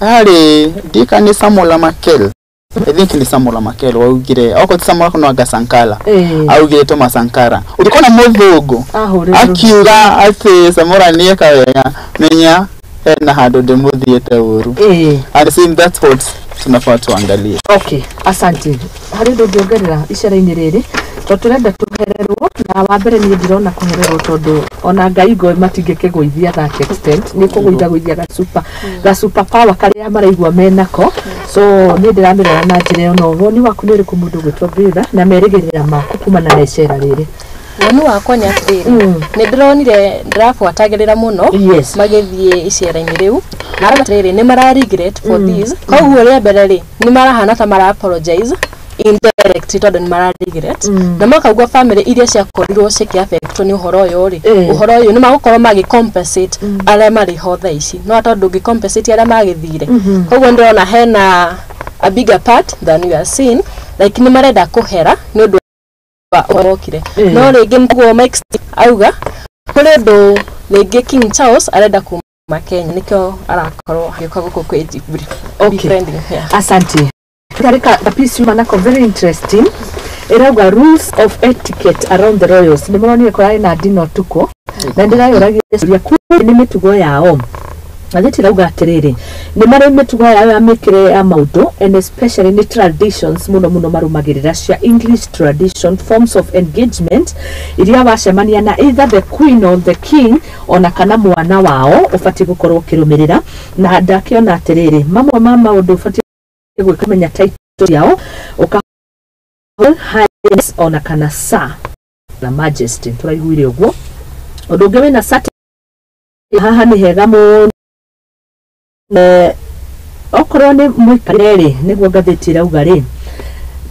Harĩ ndika nĩ Samora Machel, I think nĩ Samora Machel waugire, okorwo ti Samora no anga Sankara, augire Thomas Sankara, ũngĩkona mũthũngũ ahũrĩrwo akiuga atĩ Samora nĩeka wega, menya hena handũ ndĩmũthiĩte ũru. And same, that's what tunafaa tuangalie. Okay, asante. Harĩ ũndũ ũngĩongerera icera-inĩ rĩrĩ? Tondũ tũrenda tũhererwo, na wa mbere niĩ ndirona kũhererwo, tondũ ona ngai ngo matingĩkĩgũithia that extent, nĩ kũgũithagũithia gacupa ga super power karĩa maraigua menako. So niĩ ndĩramĩrora na njĩra ĩyo. No woni waku nĩ ũrĩkũ, mũndũ gwĩtwo Britha, na merĩgĩrĩra maku kumana na icera rĩrĩ? Woni wakwa nĩ atĩrĩrĩ, nĩ ndĩronire ndĩrabuatagĩrĩra mũno magĩthiĩ icera-inĩ rĩu, na atĩrĩrĩ, nĩ mara regret for this. Koguo rĩa mbere rĩ, nĩ marahana ta mara apologize indirect, tondũ nĩ mara regret na makaugua family iria ciakorirwo cikĩaffectwo nĩ ũhoro ũyũ rĩ, ũhoro ũyũ nĩ magũkorwo magĩ compensate arĩa marĩ ho thaa ici, no tondũ ndũngĩ compensate arĩa magĩthire. Koguo ndĩrona hena a bigger part than we are seeing, like nĩ marenda kũhera nĩ ũndũ wa ũrokire. No rĩngĩ guo Mike auga kũrĩ ũndũ rĩngĩ King Charles arenda kuma Kenya, nĩkĩo arakorwo agĩũka gũkũ kwĩ befriending, yeah. Asante. Karĩ ka piece yuma nako very interesting, ĩrauga rules of etiquette around the royals. Nĩ mũronire kũrarĩ na ndino ũtukũ, na ndĩrayũragia ciũria kũrĩ nĩ mĩtugo yao. Ngathĩti ĩrauga atĩrĩrĩ, nĩ marĩ mĩtugo yao ya mĩkĩre ya maũndũ, and especially nĩ traditions mũno mũno marũmagĩrĩra cia English tradition, forms of engagement iria wacemania na either the queen or the king ona kana mwana wao ũbatiĩ gũkorwo ũkĩrũmĩrĩra. Na ndakĩona atĩrĩrĩ, mamwe ma maũndũ ũbatiĩ gwĩka, menya title yao, ũkahota Highness ona kana sa na majesty tũraiguire ũguo. Ũndũ ũngĩ wĩna sati haha nĩ hega mũno, okorwo nĩ mũikarĩre rĩ, nĩguo ngathĩti ĩrauga rĩ,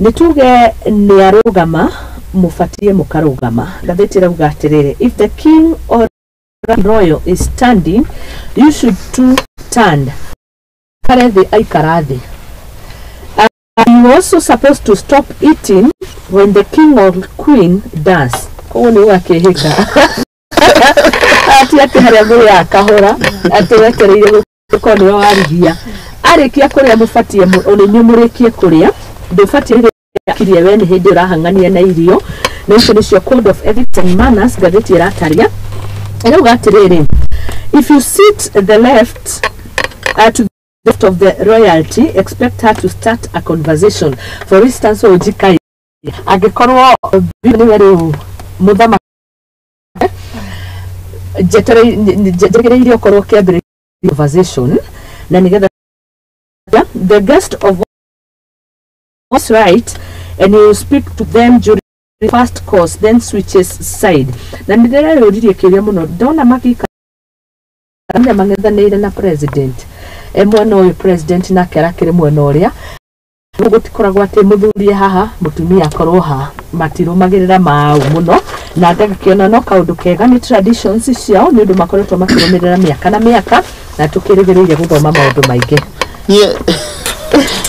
nĩ tuge nĩ arũgama mũbatiĩ mũkarũgama. Ngathĩti ĩrauga atĩrĩrĩ, if the king or royal is standing you should too stand. Kare thĩ aikara thĩ. You also supposed to stop eating when the king or queen does. Koguo nĩ ũgakĩhĩka ati atĩ harĩa mũrĩaga kahora atĩ wetereire gũkorwo nĩwe warigia. Arĩkia kũrĩa mũbatiĩ ona inyuĩ mũrĩkie kũrĩa, ndũbatiĩ kirie we nĩ hĩndĩ ũrahang'ania na irio. Na icio nĩcio code of ethics and manners ngathĩti ĩrataria. Ĩrauga atĩrĩrĩ, if you sit the left to the left of the royalty, expect her to start a conversation. For instance, ũnjikai angĩkorwo nĩwe rĩu mũthamaki njetereire ũkorwo ũkĩambĩrĩria conversation na nĩgetha the guest of was right and you speak to them during the first course then switches side. Na nĩ ndĩreyũririe kĩũria mũno ndona magĩikara mang'ethanĩire na president, e mwena ũyũ president nake arakĩrĩ mwena ũrĩa, gũtikoragwo atĩ mũthuri haha mũtumia akorwo haha, matirũmagĩrĩra mau mũno, na ngagĩkĩona no kaũndũ kega nĩ traditions ciao nĩ ũndũ makoretwo makĩrũmĩrĩra mĩaka na mĩaka, na tũkĩrĩgĩrĩire gũthoma maũndũ maingĩ.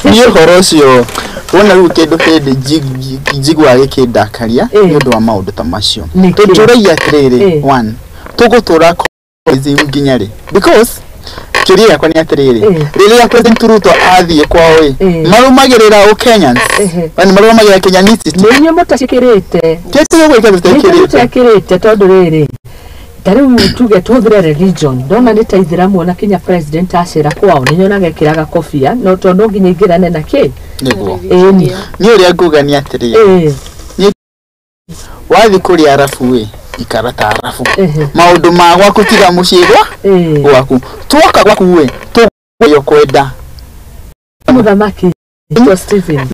Niĩ ũhoro ũcio wona rĩu kĩndũ hĩndĩ njiguaga gĩkĩndakaria nĩ ũndũ wa maũndũ ta macio. Tũtũragia atĩrĩrĩ, one, tũgũtũra communism nginya rĩ? Because kĩũria gĩakwa nĩ atĩrĩrĩ, rĩrĩa President Ruto athiĩ kwao ĩ, marũmagĩrĩra ũ Kenyans, yani marũmagĩrĩra Kenyanicity. Nĩ inyuĩ mũtacikĩrĩte. Tũtekĩrĩte tondũ rĩrĩ, ta rĩu tuge tũhũthĩre religion, ndona nĩ ta ithĩramu ona kinya president acera kwao nĩ nyonaga ekĩraga kobia, no tondũ no nginya ingĩrane na kĩ nĩguo. Ĩni niĩ ũrĩa nguga nĩ atĩrĩrĩ, wathiĩ kũrĩa arabu ĩ, ikara ta arabu, maũndũ ma gwaku tiga mũciĩ gwaku, twoka gwaku ĩ tũgũyo kwenda. Mũthamaki Stephen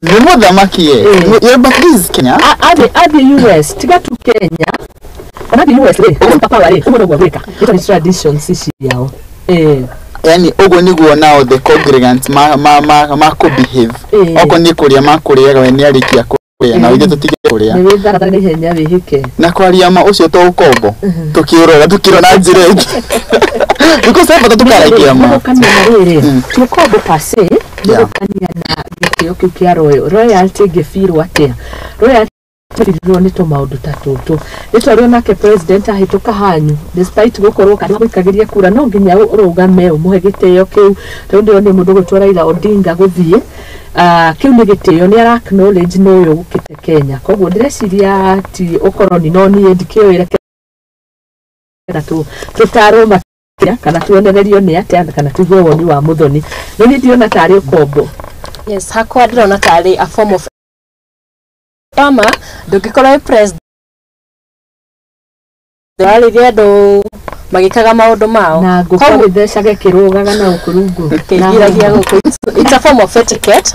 nĩ mũthamaki ĩ, but this is Kenya. Athiĩ US tiga tu Kenya, ona athiĩ US rĩ, ũguo papa rĩ, ũguo noguo gwĩka, ĩto nĩ traditions ciao. Yani ũguo nĩguo nao the congregants ma kũ behave, okorwo nĩ kũrĩa makũrĩaga we nĩ arĩkia kũrĩa na ithuĩ tũtige kũrĩa. Nĩ wĩtharaga na ihenya wĩhĩke. Na kwaria ma ũcio to ũkombo tũkĩũrora tũkĩrora njĩra ĩngĩ because he bata tũkaragia ma. Gũkania na rĩrĩ, ti ũkombo per se, gũkania na gĩtĩo kĩu kĩa royal. Royalty ĩngĩbirwo atĩa? Royalty ĩbirwo nĩ tũmaũndũ ta tũtũ. Nĩ twarĩ nake president ahĩtũka hanyu, despite gũkorwo kana gũikagĩria kura, no nginya ũrũgame ũmũhe gĩtĩo kĩu. Tondũ ndĩrona mũndũ ũgwĩtwo Raila Odinga gũthiĩ, kĩu nĩ gĩtĩo, nĩ ara acknowledge nĩ ũyũ ũkĩte Kenya. Koguo ndĩreciria ti ũkoroni, no niĩ ndikĩũĩ, reke tũtarwo makĩria kana tuonererio nĩ atĩa kana tuigue woni wa Muthoni. No niĩ ndĩrona tarĩ ũkombo. Yes, hakwa ndĩrona tarĩ a form of ama ndũngĩkorwo wĩ president warĩria andũ magĩkaga maũndũ mao na ngũkũ gĩthecage kĩrũgaga na gũkũ rungu kĩingiragia gũkũ. It's a form of etiquette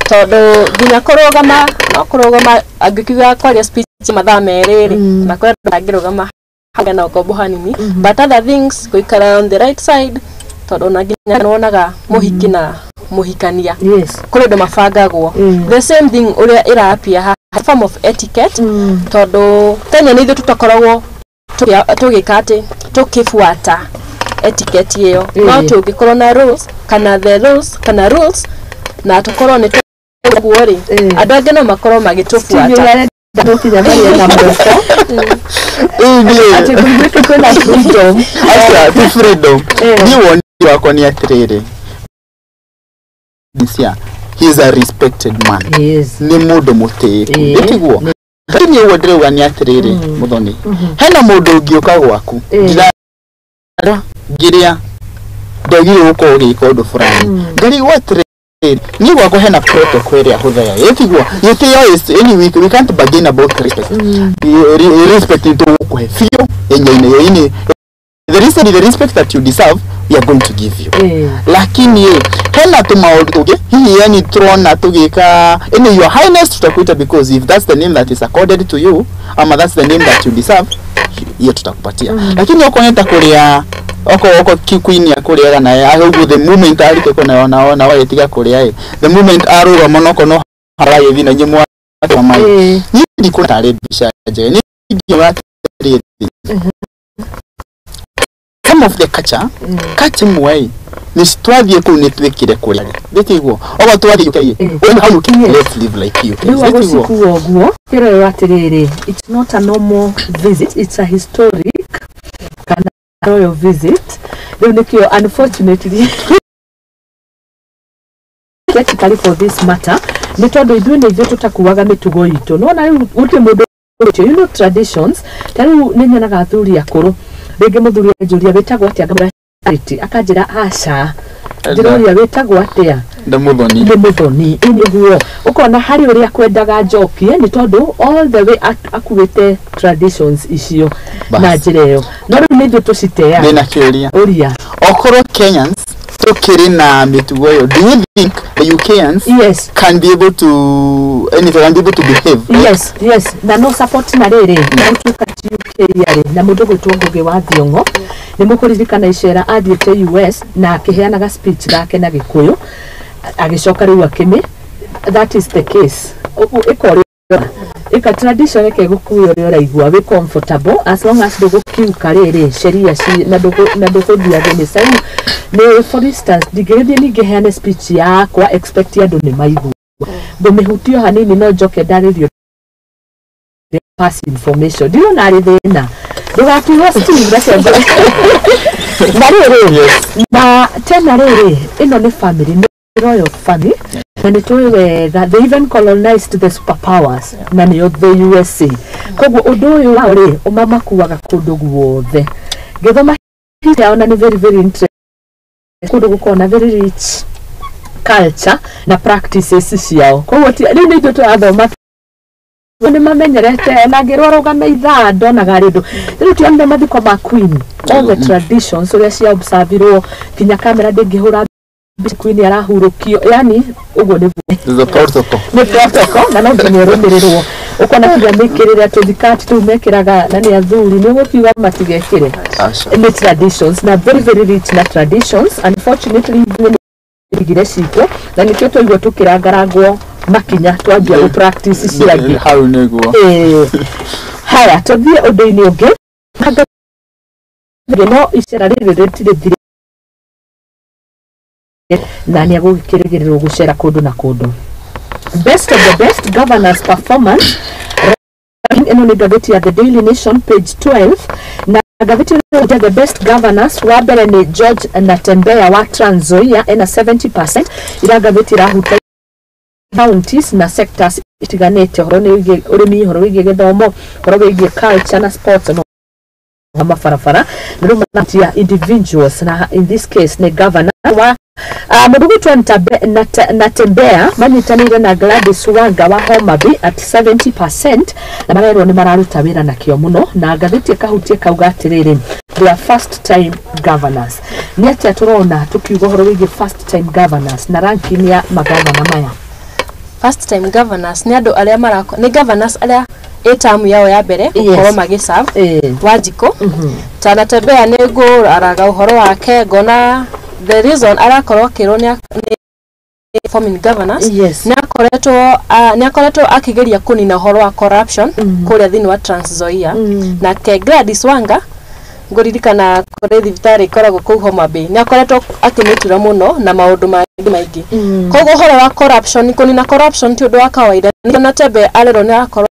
tondũ nginya kũrũgama no kũrũgama angĩkiuga kwaria speech mathaa merĩ rĩ, na kũrĩa andũ mangĩrũgama hanga na ũkombo hanini, but other things gũikara on the right side tondũ ona nginya nĩwonaga mũhiki na mũhikania kũrĩ andũ mabangagwo. The same thing ũrĩa ĩrapia haha, form of etiquette tondũ tene nĩ ithuĩ tũtakoragwo tũgĩka atĩ tũkĩbuata etiquette ĩyo, no tũngĩkorwo na rules kana the rules kana rules na tũkorwo nĩ ũguo rĩ, andũ angĩ no makorwo magĩtũbuata. Nginya maria na moko atĩ kũiguĩke kwĩna freedom. Aca ti freedom. Niĩ woni wakwa nĩ atĩrĩrĩ, he is a respected man. Nĩ mũndũ mũtĩĩku, ĩtiguo? Lakini ũguo ndĩrauga nĩ atĩrĩrĩ, Muthoni, hena mũndũ ũngĩũka gwaku ndirara ngĩrĩa ndagire gũkorwo ũgĩka ũndũ fulani, ngarigwo atĩrĩrĩ, niĩ gwakwa hena protocol ĩrĩa hũthagĩra, ĩtiguo? Gĩtĩo is anyway, we can't bargain about respect. Respect nĩ tũgũkũhe biũ ĩnyaine ĩinĩ Recently, the respect that you deserve, we are going to give you. Lakini hena tu maundu tungi hihi yani turona tugika ini your highness tutakuita, because if that's the name that is accorded to you, ama that's the name that you deserve, hiyo tutakupatia. Lakini okorwo nĩ ta kũrĩa oko oko queen ya kũrĩaga naye ũguo, the moment arĩkia kũna ona wagĩtiga kũrĩa ĩ, the moment arũgama noko no haragĩthiĩ na inyuĩ mwa mai. Niĩ ndikuona tarĩ mbica njega. Niĩ ingiuga atĩrĩrĩ, some of the culture imwe ĩ nĩ twathiĩ kũu nĩ twĩkire kũrĩa ndĩtiguo ogo twathiĩ UK ĩ, when how UK, let's live like UK. Rĩu ndĩtiguo. Agũcikua ũguo kĩrerwo atĩrĩrĩ, it's not a normal visit, it's a historic kana royal visit. Rĩu nĩkĩo unfortunately ethically for this matter nĩ tondũ ithuĩ nĩ ithuĩ tũtakuaga mĩtugo itũ nona rĩu gũtirĩ mũndũ ũcio, traditions. Ta rĩu nĩ nyonaga athuri akũrũ, rĩngĩ mũthuri anjũria, "Wĩtagwo atĩa?" Ngamwĩra Charity, akanjĩra, "Aca." Ndĩroria, "Wĩtagwo atĩa?" Ndĩmũthoni. Nĩ mũthoni. Ĩ nĩguo ũkona harĩ ũrĩa kwendaga njokie nĩ tondũ all the way akuĩte traditions icio Bas. na njĩra ĩyo, no rĩu nĩ ithuĩ tũciteaga. Ndĩna kĩũria. Ũria. Okorwo Kenyans tukĩrĩ na mĩtugo ĩyo, do you think the UKans can be able to anything, can be able to behave like Yes, na no support na rĩrĩ na gũtuĩka ti UK arĩ na mũndũ gwĩtwo Ngũgĩ wa Thiong'o, nĩ mũkũririkana icera athiĩte US na akĩheanaga speech gake na Gĩkũyũ, agĩcoka rĩu akĩmĩ that is the case. Ũguo ĩka ũrĩa ĩka tradition, reke gũkue ũrĩa ũraigua wĩ comfortable, as long as ndũgũkiuka rĩrĩ sheria na ndũgũthiĩ against. Rĩu nĩ for instance ndingĩgĩthiĩ ningĩ heane speech yakwa expect andũ nĩ maigua ngũmĩhutia hanini, no njoke ndarĩrio pass information, ndirona arĩ thĩna. Ndũgatigwo Steve, reke na rĩrĩ na tena rĩrĩ, ĩno nĩ family, nĩ royal family, na nĩ tũĩ wega they even colonized the superpowers na nĩyo the USA. Koguo ũndũ ũyũ wao rĩ ũmamakuaga kũndũ guothe. Ngĩthoma history yao na nĩ very very interesting, kũndũ gũkoragwo na very rich culture na practices ciao. Koguo rĩu nĩ ithuĩ tũrathoma nĩ mamenyerete na ngĩrwo rũgame ithaa ndonaga arĩ ũndũ. Rĩu tionire mathiko ma queen, all the traditions ũrĩa cia observirwo, nginya kamera ndĩngĩhũra mbica queen arahurũkio, yani ũguo nĩguo. The protocol. Nĩ protocol na no nginya ĩrũmĩrĩrwo. Ũkona nginya mĩkĩrĩre tũthikati tũu mekĩraga na nĩ athuri nĩ ũgũkiuga matigekĩre. Aca. Nĩ traditions na very very rich na traditions. Unfortunately ithuĩ nĩ igire citũ na nĩkĩo twaigua tũkĩrangarangwo makinya twanjia gũ practice ciangĩ. Hau nĩguo. Ĩĩ. Haya, tũthiĩ ũndũ-inĩ ũngĩ. No icera rĩrĩ rĩtirĩ thirĩ na nĩ agũgĩkĩrĩgĩrĩrwo gũcera kũndũ na kũndũ. Best of the best governors performance ranking, ĩno nĩ ngathĩti ya The Daily Nation, page 12, na ngathĩti ĩno the best governors wa mbere nĩ George Natembeya wa Trans Nzoia, ena 70%. Ira ngathĩti ĩrahuta counties na sectors itiganĩte, ũhoro nĩ wĩgiĩ ũrĩmi, ũhoro wĩgiĩ gĩthomo, ũhoro wĩgiĩ culture na sports no mabarabara, na rĩu manatia individuals, na in this case nĩ governor wa mũndũ gwĩtwo Natembeya manyitanĩire na Gladys Wanga wa Homa Bay at 70%, na marerwo nĩ mararuta wĩra na kĩo mũno, na ngathĩti ĩkahutia kauga atĩrĩrĩ, they are first time governors. Nĩ atĩa tũrona tũkiuga ũhoro wĩgiĩ first time governors na ranking ya magavana maya? First time governors nĩ andũ arĩa marako nĩ governors arĩa ĩ term yao ya mbere gũkorwo magĩserve. Wanjikũ ta Natembeya nĩ ngũraraga ũhoro wake ngona the reason arakorwo akĩrwo nĩ forming governors nĩ akoretwo akĩgeria kũnina ũhoro wa corruption kũrĩa thĩinĩ wa Trans Nzoia. Nake Gladys Wanga ngũririkana kũrĩ thibitarĩ ĩkoragwo kũu Homa Bay, nĩ akoretwo akĩmĩtura mũno na maũndũ mangĩ maingĩ. Koguo ũhoro wa corruption, kũnina corruption ti ũndũ wa kawaida. Natembeya arerwo nĩ arakorwo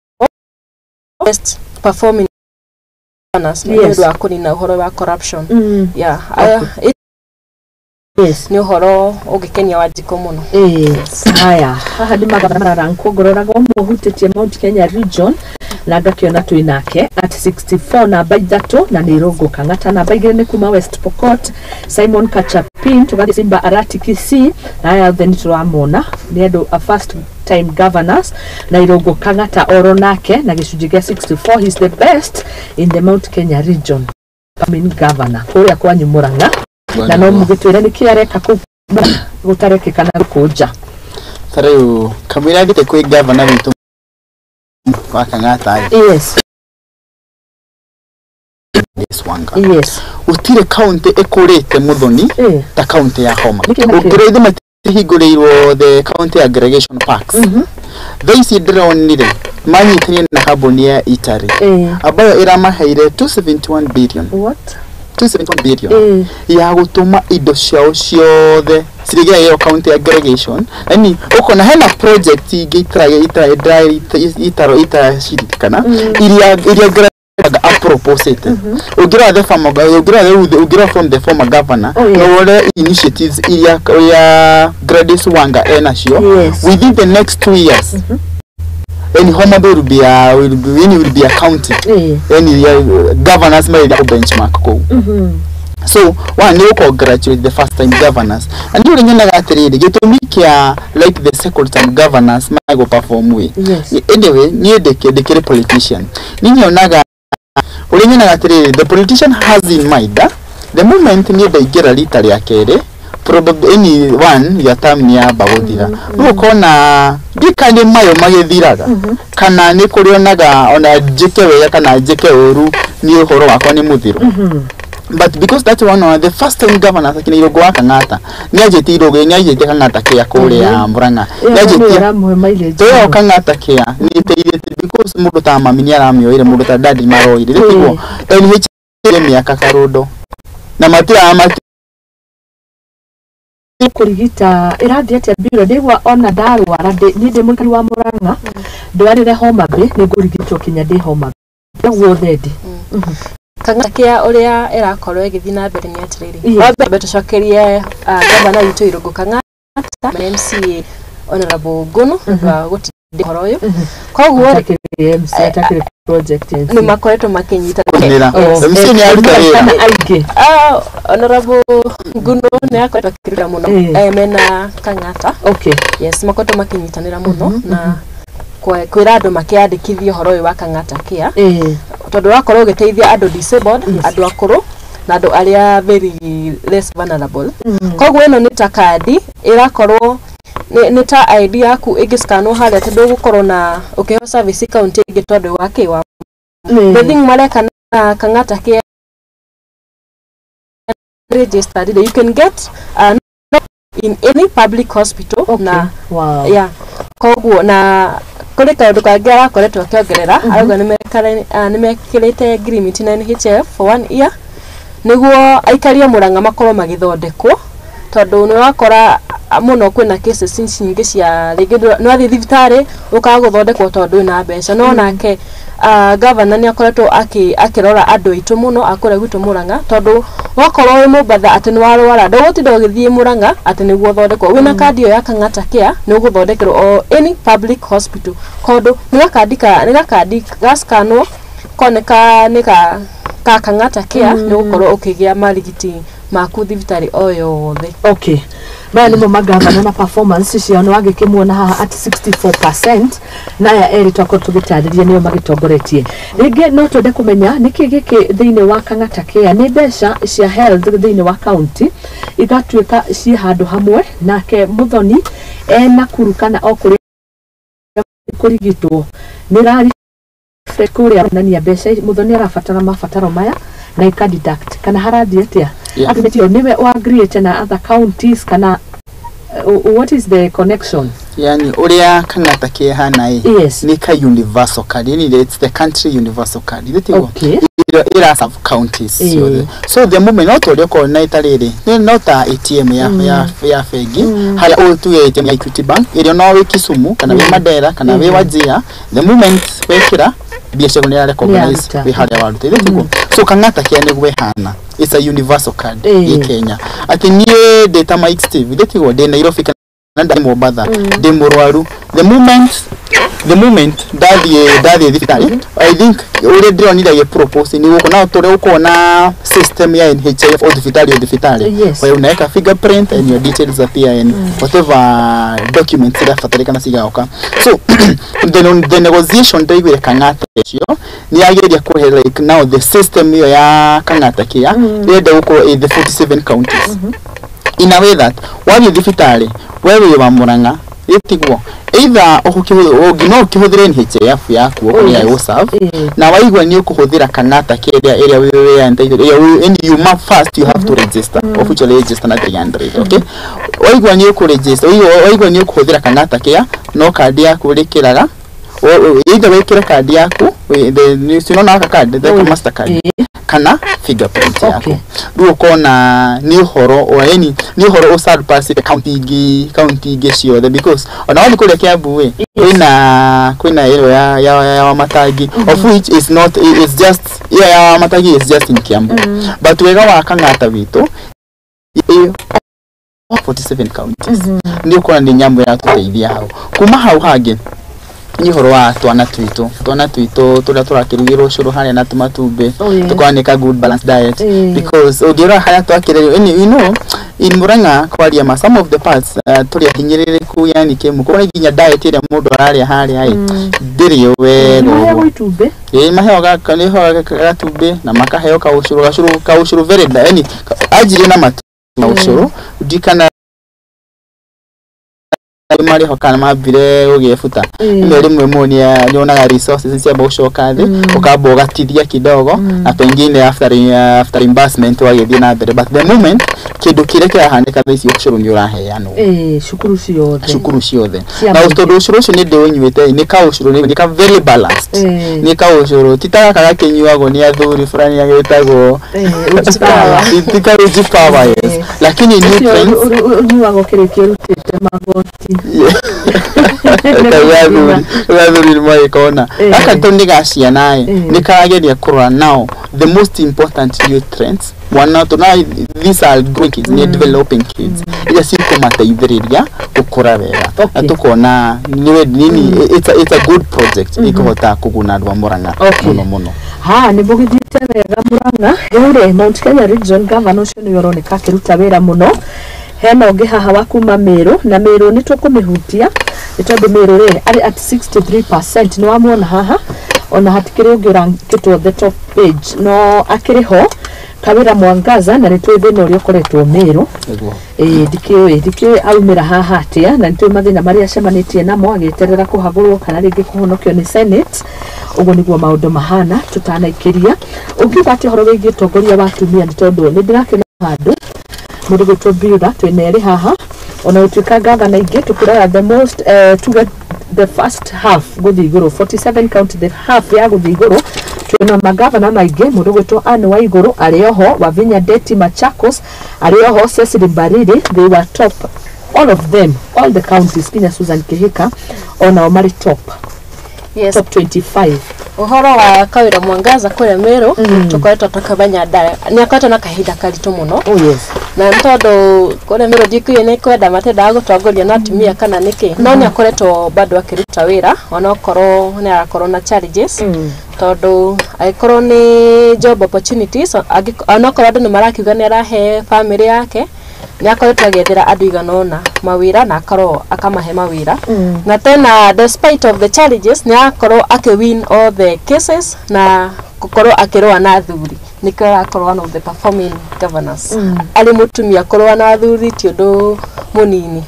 best performing governors nĩ ũndũ wa kũnina ũhoro wa corruption. Yeah, nĩ ũhoro ũngĩkenia Wanjikũ mũno. Ĩĩ, haya, haha nĩ magavana mararankwo ngororaga ũmwe ũhutĩtie Mount Kenya region na ngakĩona twĩ nake at 64, namba ithatũ, na nĩ Irũngũ Kang'ata. Namba igĩrĩ nĩ kuma West Pokot, Simon Kachapin. Tũgathiĩ Simba Arati Kisii, na aya othe nĩ tũramona nĩ andũ a first time governors, na Irũngũ Kang'ata oro nake na gĩcunjĩ gĩa 64, he's the best in the Mount Kenya region. I mean governor kũrĩa kwanyu Murang'a na no mũgĩtwĩre nĩkĩ areka kũu gũtarekĩka na gũkũ nja. Ta rĩu kamũira thiĩte kwĩ governor witũ wa Kang'ata Yes. Wanga. Yes. Gũtirĩ county ĩkũrĩte Muthoni ta county ya Homa. Nĩkĩ nakĩo? Ũngĩrora ithe matihingũrĩirwo the county aggregation parks. Thaa ici ndĩronire manyitanire na kambuni ya Italy ambayo ĩramaheire 271 billion. What? 271 billion ya gũtũma indo ciao ciothe cirĩgĩra ĩyo county aggregation. Yani ũkona hena project ingĩ itara itaciririkana iria aproposete. Ũngĩrora the former ũngĩrora from the former governor no wone initiatives iria ya Gladys Wanga enacio within the next 2 years. Any Homa Bay will be a will be a county. Any governors may benchmark kũu. So one nĩ congratulate the first time governors and rĩu nyonaga atĩrĩrĩ gĩtũmi kĩa like the second time governors mago perform we. Anyway, niĩ ndĩkĩrĩ politician, niĩ nyonaga ũrĩa nyonaga atĩrĩrĩ the politician has in mind the moment niĩ ndaingĩra rita rĩa kerĩ probably any one ya term nĩ yamba gũthira. Rĩu ũkona ndikani mayo magĩthiraga kana nĩ kũrĩ onaga ona njĩke wega kana njĩke ũru nĩ ũhoro wakwa nĩ mũthiru. But because that's one of the first time governors akina Irũngũ wa Kang'ata nĩ anjĩtie Irũngũ nĩ anjĩtie Kang'ata Care kũrĩa Murang'a nĩ anjĩtie toyo Kang'ata Care nĩ ĩteithĩtie because mũndũ ta mami nĩ aramĩoire mũndũ ta dadi maroire rĩtiguo NH mĩaka karũndo na matira kũrigita ĩrathiĩ atĩa mbiro ndĩgua ona ndarwara niĩ ndĩ mũikari wa Murang'a ndwarĩre Homa Bay nĩ ngũrigitwo kinya ndĩ Homa Bay guothe ndĩ. Kang'ata Care ũrĩa ĩrakorwo ĩgĩthiĩ na mbere nĩ atĩrĩrĩ wa mbere tũcokerie gavana witũ Irũngũ Kang'ata na MCA Honorable Ngũnũ wa gũtindĩka ũhoro ũyũ. Koguo nĩ makoretwo makĩnyitanĩra MCA nĩ aruta wĩra aingĩ. Honorable Ngũnũ nĩ akoretwo akĩruta mũno mena Kang'ata. Yes, makoretwo makĩnyitanĩra mũno na kwĩra andũ makĩandĩkithie ũhoro ũyũ wa Kang'ata Care tondũ wakorwo ũgĩteithia andũ disabled, andũ akũrũ na andũ arĩa very less vulnerable. Koguo ĩno nĩ ta kandi ĩrakorwo nĩ ta ID yaku ĩngĩscanwo harĩa tondũ ũgũkorwo na ũkĩheo service county ĩngĩ tondũ wa kĩ wa the thing mareka na Kang'ata Care registered you can get in any public hospital na yeah. Koguo na kũrĩ kaũndũ kangĩ arakoretwo akĩongerera arauga nĩ mekĩrĩte agreement na NHIF for 1 year nĩguo aikari a Murang'a makorwo magĩthondekwo tondũ nĩ wakora mũno kwĩna cases nyingĩ cia rĩngĩ nĩ wathiĩ thibitarĩ ũkaga gũthondekwo tondũ wĩna mbeca no nake governor nĩ akoretwo akĩrora andũ aitũ mũno akũrĩa gwitũ Murang'a tondũ wakorwo wĩ Mombatha atĩ nĩ warwara ndũgũtinda ũgĩthiĩ Murang'a atĩ nĩguo ũthondekwo wĩna kandi ĩyo ya Kang'ata Care nĩ ũgũthondekerwo o any public hospital kondũ nĩ gakandi gascanwo koneka nĩ ka Kang'ata Care nĩ ũgũkorwo ũkĩgĩa marigiti maku thibitarĩ o yothe. Okay. Maya nĩmo magavana na performance ciao nĩ wagĩkĩmuona haha at 64% na aya erĩ twakorwo tũgĩtarĩria nĩo magĩtongoretie. Rĩngĩ no twende kũmenya nĩkĩ gĩkĩ thĩinĩ wa Kang'ata Care nĩ mbeca cia health thĩinĩ wa county igatuĩka ciĩ handũ hamwe nake Muthoni ena kuru kana o kũrĩa kũrigitwo nĩ kũrĩa nania mbeca Muthoni arabatara mabataro maya na ika deduct kana harathiĩ atĩa agreement ĩyo nĩwe wa agree na other counties kana what is the connection? Yani ũrĩa Kang'ata Care hana yes. Nĩ ka universal card, yani it's the country universal card okay. Ira sub counties ciothe so the moment no tũrĩa ũkorwo na ĩtarĩrĩ no ta ATM ya bengi harĩa ũtuge ATM ya Equity Bank ĩrĩa no wĩ Kisumu kana wĩ Mandera kana wĩ Wajir, the moment wekĩra biacara nĩ recognize wĩ harĩa waruta ithe so Kang'ata Care nĩguo ĩhana, it's a universal card ya Kenya atĩ niĩ ndĩ ta Mike Steve ithe tiguo ndĩ Nairobi Ndĩ Mombatha ndĩ mũrwaru, the moment ndathiĩ thibitarĩ, I think ũrĩa ndĩronire agĩ propose nĩ gũkũ no tũrĩa ũkuona system ya NHIF o thibitarĩ o thibitarĩ, where unaweka fingerprint and your details appear and whatever documents irabatarĩkana cigaoka. So the negotiation ndaiguire Kang'ata ũcio nĩ ageria kũhe, like now the system ĩyo ya Kang'ata Care ĩrenda gũkorwo in the 47 counties in a way that wathiĩ thibitarĩ we wĩ wa Murang'a ĩtiguo either no ũkĩhũthĩre NHIF yaku okorwo nĩ gũserve na waigua nĩ ũkũhũthĩra Kang'ata Care ĩrĩa wĩ entitled ĩrĩa and you must first you have to register, officially register na 300. Okay, waigua nĩ ũkũregister, waigua nĩ ũkũhũthĩra Kang'ata Care, no kandi yaku ũrĩkĩraga either wĩkĩre kandi yaku unaona gaka kandi, the Mastercard, kana fingerprint yaku. Rĩu ũkona nĩ ũhoro o yani nĩ ũhoro ũsurpass county ingĩ ciothe, because ona wathiĩ kũrĩa Kiambu ĩ kwĩna ĩyo ya Wamatangi, of which is not, it's just ĩyo ya Wamatangi is just in Kiambu, but wega wa Kang'ata witũ ĩ 47 counties. Nĩ ũkona nĩ nyamũ ĩratũteithia hau. Kuma hau hangĩ nĩ ũhoro wa twana twitũ tũrĩa tũrakĩrugĩrwo ũcũrũ harĩa na tũmatumbĩ. Tũkorwo nĩ ka good balanced diet, because ũngĩrora harĩa twakĩrerio, in Murang'a kwaria ma some of the parts tũrĩ ahinyĩrĩrĩku, yani kĩmũko nĩ nginya diet ĩrĩa mũndũ ararĩa harĩa ĩ ndĩrĩ wega. Maheagwo ũguo itumbĩ? Ĩĩ, maheo nĩho gatumbĩ na makaheo kaũcũrũ very yani anjirie na matu na ũcũrũ ndikana marĩho kana mambire gũgĩebuta rĩmwe rĩmwe nĩ nyonaga resources ciamba gũcoka thĩ, ũkamba ũgatithia kidogo na pengine after reimbursement wagĩthiĩ na mbere, but the moment kĩndũ kĩrĩa kĩrahanĩka thaa ici, ũcũrũ nĩ ũraheanwo. Ĩĩ, cukuru ciothe. Cukuru ciothe. Cia Na mũingĩ. Tondũ ũcũrũ ũcio nĩ ndĩũnyuĩte, nĩ kaũcũrũ nĩ ka very balanced. Nĩ kaũcũrũ ti ta gaka gakĩnyuagwo nĩ athuri fulani agĩtagwo Uji Power. Ti ka Uji Power, yes, lakini ũcio nutrients ũnyuagwo kĩrĩkia ũrutĩte magoti. Athuri nĩ magĩkona gaka to nĩ ga ciana ĩ nĩ karageria kũrora now the most important nutrients mwana to now these are growing kids, nĩ developing kids iria cikũmateithĩrĩria gũkũra wega. Na tũkona nĩ nini, it's a good project ĩkũhota kũguna andũ a Murang'a mũno mũno. Ha nĩ mũgĩthiĩte wega Murang'a. Rĩu rĩ, Mount Kenya Region governor ũcio nĩwe ũroneka akĩruta wĩra mũno. Hena ũngĩ haha wa kuma Meru, na Meru nĩ tũkũmĩhutia nĩ tondũ Meru rĩ arĩ at 63%. Nĩ wamuona haha, ona hatikĩrĩ ũngĩ ũrankĩtwo the top page, no akĩrĩ ho Kawĩra Mwangaza, na nĩ tũĩ thĩna ũrĩa ũkoretwo Meru. Nĩguo. Ĩĩ, ndikĩũĩ aumĩra haha atĩa, na nĩtũĩ mathĩna marĩa acemanĩtie namo agĩeterera kũhagũrwo kana rĩngĩ kũhonokio nĩ Senate. Ũguo nĩguo maũndũ mahana. Tũtanaikĩria, ũngiuga atĩ ũhoro wĩgiĩ ũtongoria wa atumia, nĩ tondũ nĩ ndĩrakĩona handũ mũndũ gwĩtwo Biura twĩna erĩ haha, ona gũtuĩka ngavana ingĩ tũkĩrora the most tuge the first half gũthiĩ igũrũ, 47 county, the half ya gũthiĩ igũrũ, twĩna magavana maingĩ. Mũndũ gwĩtwo Anne Waigũrũ arĩ oho, Wavinya Ndeti Machakos arĩ oho, Cecily Mbarire, they were top, all of them, all the counties, nginya Susan Kihika onao marĩ top. Yes. Top 25. Ũhoro wa Kawĩra Mwangaza kũrĩa Meru, tũkoretwo tũkĩmenya nĩ akoretwo na kahinda karitũ mũno. Oh yes. Na nĩ tondũ kũrĩa Meru ndikũĩ nĩ kwenda matendaga gũtongoria na atumia kana nĩkĩ, no nĩ akoretwo bado akĩruta wĩra onokorwo nĩ arakorwo na challenges, tondũ angĩkorwo nĩ job opportunities, onokorwo andũ nĩ marakiuga nĩ arahe family yake, nĩ akoretwo agĩethera andũ igana ũna mawĩra na akorwo akamahe mawĩra. Na tena despite of the challenges, nĩ akorwo akĩ-win all the cases na gũkorwo akĩrũa na athuri, nĩkĩo arakorwo one of the performing governors. Arĩ mũtumia kũrũa na athuri ti ũndũ mũnini.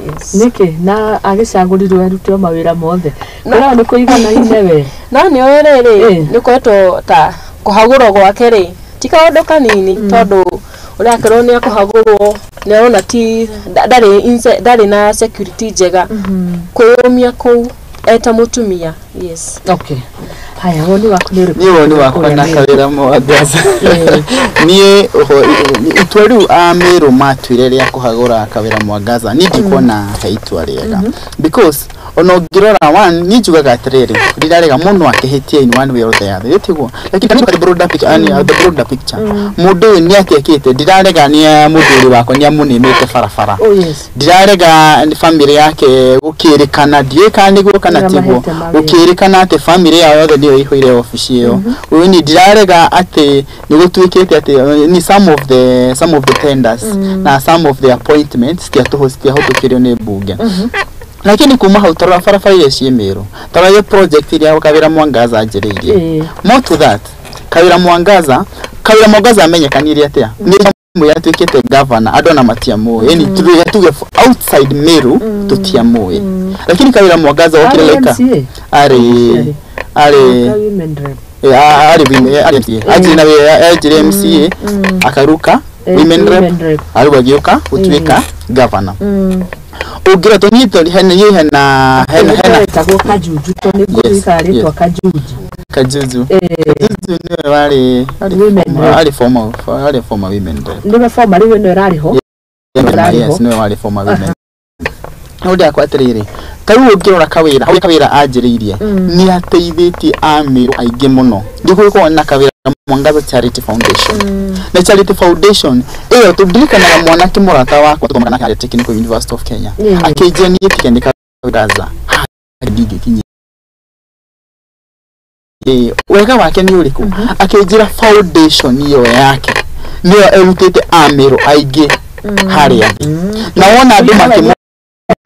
Yes. Nĩkĩ na agĩcagũrirwo arute o mawĩra mothe kũrĩa nĩ kũiganaine we? No nĩ ũĩ rĩrĩ, nĩ ũkoretwo ta kũhagũrwo gwake rĩ ti kaũndũ kanini, tondũ ũrĩa akĩrwo nĩ akũhagũrwo nĩ arona ti ndarĩ na security njega kwĩyũmia kũu eta mũtumia. Yes. Okay. Haya, woni waku nĩ ũrĩkũ? Niĩ woni wakwa na Kawĩra Mwangaza, niĩ itua rĩu a Meru matuire rĩa kũhagũra Kawĩra Mwangaza, niĩ ndikuona he itua rĩega, because ona ũngĩrora one, niĩ njugaga atĩrĩrĩ, rirarega mũno akĩhĩtia in one way or the other, tiguo? Lakini the broader picture, yani the broader picture, mũndũ ũyũ nĩ atĩekĩte, ndirarega nĩ mũthuri wakwa nĩ amũnĩmĩte barabara. Oh yes. Ndirarega family yake gũkĩrĩkana, ndiũĩ kana nĩguo kana Arĩa tiguo, mahete mawĩra. Gũkĩrĩkana atĩ family yao yothe nĩyo ĩihũire obici ĩyo. Ũyũ ni ndirarega atĩ nĩ gũtuĩkĩte atĩ ni some of the tenders na some of the appointments citiahũtũkĩrio nĩ mbunge, lakini kuma hau tarora barabara iria ciĩ Meru, tarora iyo project iria Kawĩra Mwangaza anjĩrĩirie. More to that, Kawĩra Mwangaza amenyekanire atĩa? Nĩ mwĩ atuĩkĩte governor, andũ ona matiamũĩ, yani tuge outside Meru tũtiamũĩ, lakini Kawĩra Mwangaza okire Arĩ like MCA? Arĩ Ka women rep. Arĩ arĩ MCA, anjĩrĩ na anjĩrĩ MCA, akaruka women rep, women rep. Arĩu agĩũka gũtuĩka governor. Ũngĩra tũnyitwo hena hena hena hena Etagwo Kajuju to nĩ ngũririkana rĩtwa Kajuju. Kajuju. Kajuju nĩwe warĩ Women rep. Arĩ former women rep. Nĩwe former, rĩu ĩno ĩrarĩ ho. Ĩrarĩ ho. Yes, nĩwe warĩ former women. No ndakwa atĩrĩrĩ, ta rĩu ũngĩrora Kawĩra, ũrĩa Kawĩra anjĩrĩirie, nĩ ateithĩtie Amĩrũ aingĩ mũno. Nĩgũgĩkorwo na Kawĩra Mwangaza Charity Foundation, na Charity Foundation ĩyo tũndirikanaga mwanake mũrata wakwa tũthomaga nake harĩa Technical University of Kenya, akĩnjĩra niĩ tiga nĩ Kawĩra ndingĩkinyia. Wega wake nĩ ũrĩkũ? Akĩnjĩra foundation ĩyo yake nĩyo ĩrutĩte Amĩrũ aingĩ harĩa thĩ, na wona andũ makĩmũ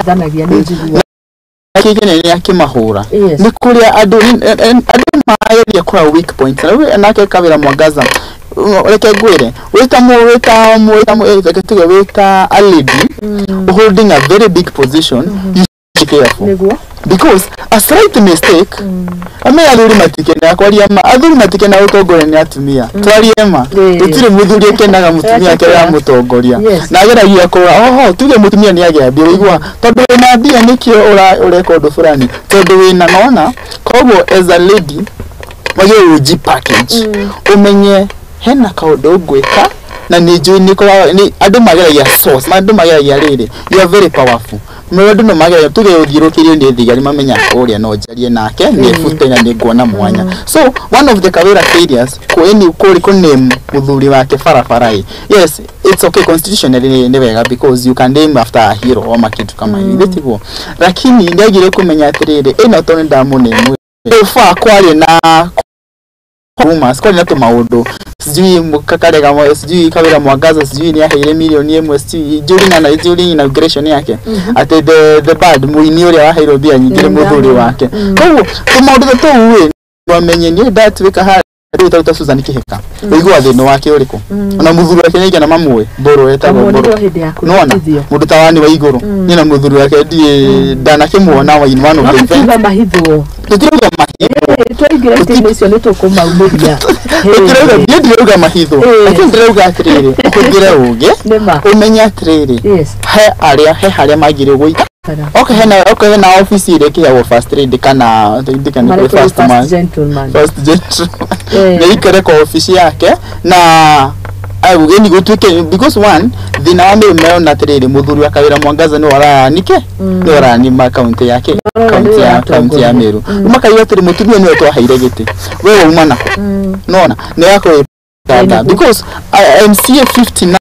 Thanagia nĩ njiguaga. Kĩgene nĩ akĩmahũra. Nĩ kũrĩa andũ mageria kũrora weak points, na rĩu nake Kawĩra Mwangaza, reke ngwĩre, wĩta mũ wĩta mũ wĩta mũ reke tuge wĩta a lady holding a very big position, you should be careful, because a slight mistake, ame athuri matikenaga, kwaria ma, athuri matikenaga gũtongoria nĩ atumia, twarie ma. Gũtirĩ mũthuri ũkenaga mũtumia ake aramũtongoria. Na ageragia kũrora oho, tuge mũtumia nĩ agĩa mbia, ũigua tondũ wĩna mbia nĩkĩo ũreka ũndũ fulani, tondũ wĩna nona. Koguo as a lady wagĩrĩirwo ũji package, ũmenye hena kaũndũ ngwĩka na nĩ njũĩ nĩ andũ mageragia source, andũ mageragia rĩrĩ, you are very powerful. Andũ no mageragia, tuge ũthiũrũkĩirio nĩ thigari, mamenya ũrĩa no njarie nake nĩ ebute na nĩ nguona mwanya. So one of the Kawĩra failures kũĩni kũrĩ kũname mũthuri wake barabara ĩ. Yes, it's okay, constitutionally nĩ wega because you can name after a hero ama kitu kama hiyo, mm. Tiguo? Lakini nĩagire kũmenya atĩrĩrĩ, ĩno tondũ nĩndamũname, so far kwarĩ na rumors, kwarĩ na tũmaũndũ, sijui Kakarega sijui Kawĩra Mwangaza sijui nĩ aheire mirioni 1, sijui during na during inauguration yake, atĩ the bad mũini ũrĩa waheirwo mbia nyingĩ nĩ mũthuri wake. Koguo tũmaũndũ ta tũu ĩ wamenye niĩ ndatuĩka harĩa rĩu ta Susan Kihika, ũigua thĩna wake ũrĩkũ? Ona mũthuri wake nĩaigana mamũĩ, Mbũrũ, etagwo Mbũrũ. Amuonirwo hĩndĩ ya Nĩwona kũhĩtithio. Mũndũ ta wani wa igũrũ, niĩ na mũthuri wake ndiĩ ndanakĩmuona in one of No the events. tũtiuga mahithwo. Tũtirauga mahithwo. Twaingĩra itĩ-inĩ icio nĩ tũkũmaumĩria. Tũtirauga, niĩ ndirauga mahithwo, lakini ndĩrauga atĩrĩrĩ, ũhũthĩre ũgĩ, Nĩma. ũmenye atĩrĩrĩ, he harĩa magĩrĩirwo gũikara. Okay, hena ofici ĩrĩa ĩkĩheagwo first lady kana ndikana Marĩa first first man, gentleman. First gentleman nĩ ikare kwa ofici yake na yani gũtuĩke, because one thĩna wa Meru merona atĩrĩrĩ, mũthuri wa Kawĩra Mwangaza nĩ waranike nĩ waranima kaunti yake, kaunti ya Meru. Makaiga atĩrĩ, mũtumia nĩwe twaheire gĩtĩ, we wauma nako nona nĩ yakwĩranda, because MCA 59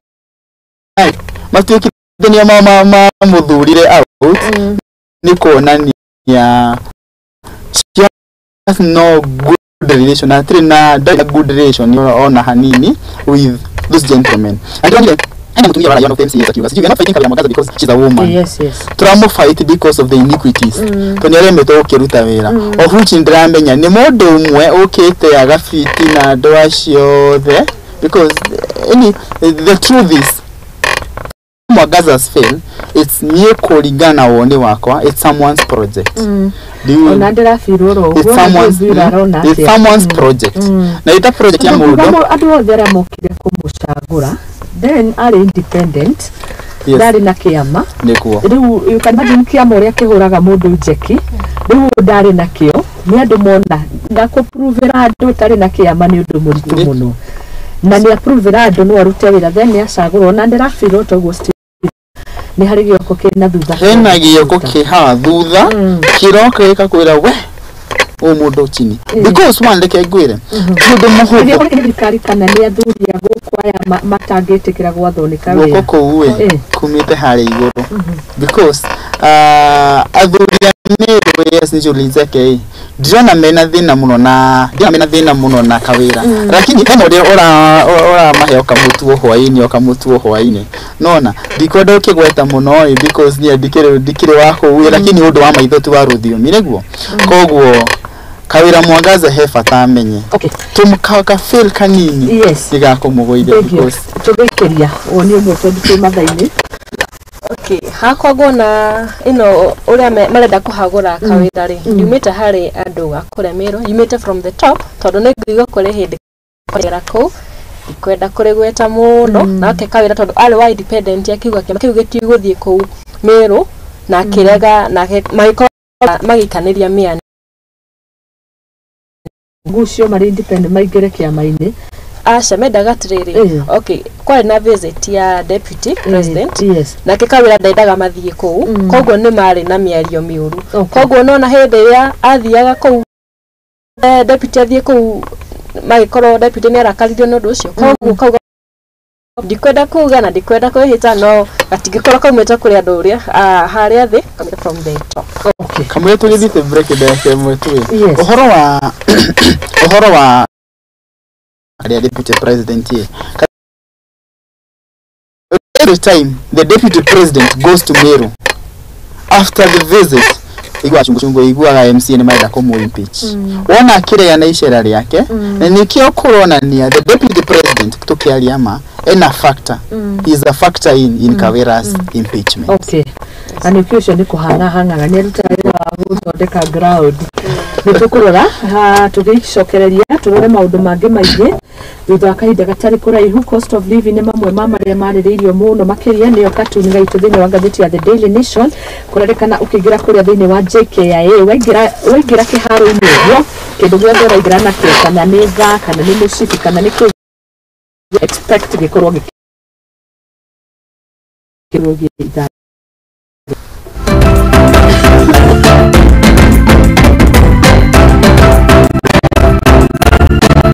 matuĩkithania ma mũthurire out, nĩ kuonania she has no good relation, hatirĩ na ndarĩ na good relation ona hanini with those gentlemen. And hena mũtumia waragia one of the MCAs akiuga, sijui, we are not fighting Kawĩra Mwangaza because she's a woman. Tũramũ fight because of the iniquities, tondũ nĩaremetwo gũkĩruta wĩra, of which ndĩramenya nĩ mũndũ ũmwe ũkĩte agabiti na andũ acio othe, because any the truth is Mwangaza's fail, it's niĩ kũringana na woni wakwa, it's someone's project. Ona ndĩrabirwo oro ũguo. It's someone's project, na ita project ya mũndũ. Andũ othe arĩa mokire kũmũcagũra, then arĩ independent, ndarĩ na kĩama. Nĩguo. Rĩu you can imagine kĩama ũrĩa kĩhũraga mũndũ njeki. Rĩu ndarĩ nakĩo nĩ andũ mona na kũpruvĩra andũ ũtarĩ na kĩama nĩ ũndũ mũritũ mũno, na nĩ apruvĩra andũ no arute wĩra, then nĩ acagũrwo na ndĩrabirwo toguo still nĩ harĩ gĩoko kĩna thutha. Hena gĩoko kĩ haha thutha kĩroka gĩkakwĩra we ũyũ mũndũ chini, because one, reke ngwĩre ti ũndũ mũhũthũ. Gĩoko nĩ thirikari kana nĩ athuri a gũkũ aya matangĩtĩkĩra gwathwo nĩ guoko kawĩra? Kũu ĩ kumĩte harĩa igũrũ, because athuri a Meru, yes, nĩ ndirona mena thĩna mũno na ndirona mena thĩna mũno na kawĩra, lakini hena ũrĩa ũramahe o kamũtu o hwaĩ-inĩ, o kamũtu o hwaĩ-inĩ, nona ndikwenda ũkĩgweta mũno ĩ, because niĩ ndikĩrĩ wa kũu ĩ, lakini ũndũ wa maitho ti wa rũthiomi nĩguo. Koguo Kawĩra Mwangaza he bata amenye tũmka fail kanini nĩgakũmũgũithia. Thank you. Because Tũgĩikĩria woni ũmwe tondũ twĩ mathaa-inĩ. Okay, hakwa nguona ĩno ũrĩa marenda kũhagũra kawĩra rĩ, yumĩte harĩ andũ a kũrĩa Meru, yumĩte from the top, tondũ nĩ ngũigua kũrĩ hĩndĩ kũrĩra kũu ndikwenda kũrĩgweta mũno nake kawĩra, tondũ arĩ wa independent, akiuga kĩama kĩu gĩtigũthiĩ kũu Meru na akĩrega nake magĩkorwo magĩikanĩria mĩanya. Ngucio marĩ independent maingĩre kĩama-inĩ? Aca, mendaga atĩrĩrĩ, okay, kwarĩ na visit ya deputy president, nake kawĩra ndendaga mathiĩ kũu, koguo nĩ marĩ na mĩario mĩũru. Koguo nona hĩndĩ ĩrĩa athiaga kũu, deputy athiĩ kũu, magĩkorwo deputy nĩ arakaririo nĩ ũndũ ũcio. Koguo kauga ndikwenda kuga na ndikwenda kwĩhĩta, no gatingĩkorwo kaumĩte kũrĩ andũ ũrĩa harĩa thĩ, kaumĩte from the top. Kamũira tũgĩthiĩte break ndagĩka ĩmwe tu ĩ, ũhoro wa arĩa deputy president ĩ, every time the deputy president goes to Meru, after the visit igua chungu chungu, iguaga MCA nĩ marenda kũmũ impeach. Wona akĩrĩa na icera rĩake, na nĩkĩo kũronania the deputy president, tũkĩaria ma, ena factor. He is a factor in Kawira's impeachment. Okay, na nĩkĩo ũcio nĩ kũhang'a hang'aga nĩ arutaga wĩra wa gũthondeka ground. Nĩ tũkũrora tũgĩcokereria tũrore maũndũ mangĩ maingĩ thutha wa kahinda gatarĩ kũraihu. Cost of living nĩ mamwe ma marĩa marĩrĩirio mũno makĩria, nĩyo cartoon gaitũ thĩinĩ wa ngathĩti ya The Daily Nation. Kũrerĩkana ũkĩingĩra kũrĩa thĩinĩ wa JKIA, waingĩra kĩharo-inĩ ũguo, kĩndũ gĩothe ũraingĩra nakĩo, kana nĩ thaa, kana nĩ mũcibi, kana nĩ kĩ, expect gĩkorwo gĩkĩrwo gĩ ithaa.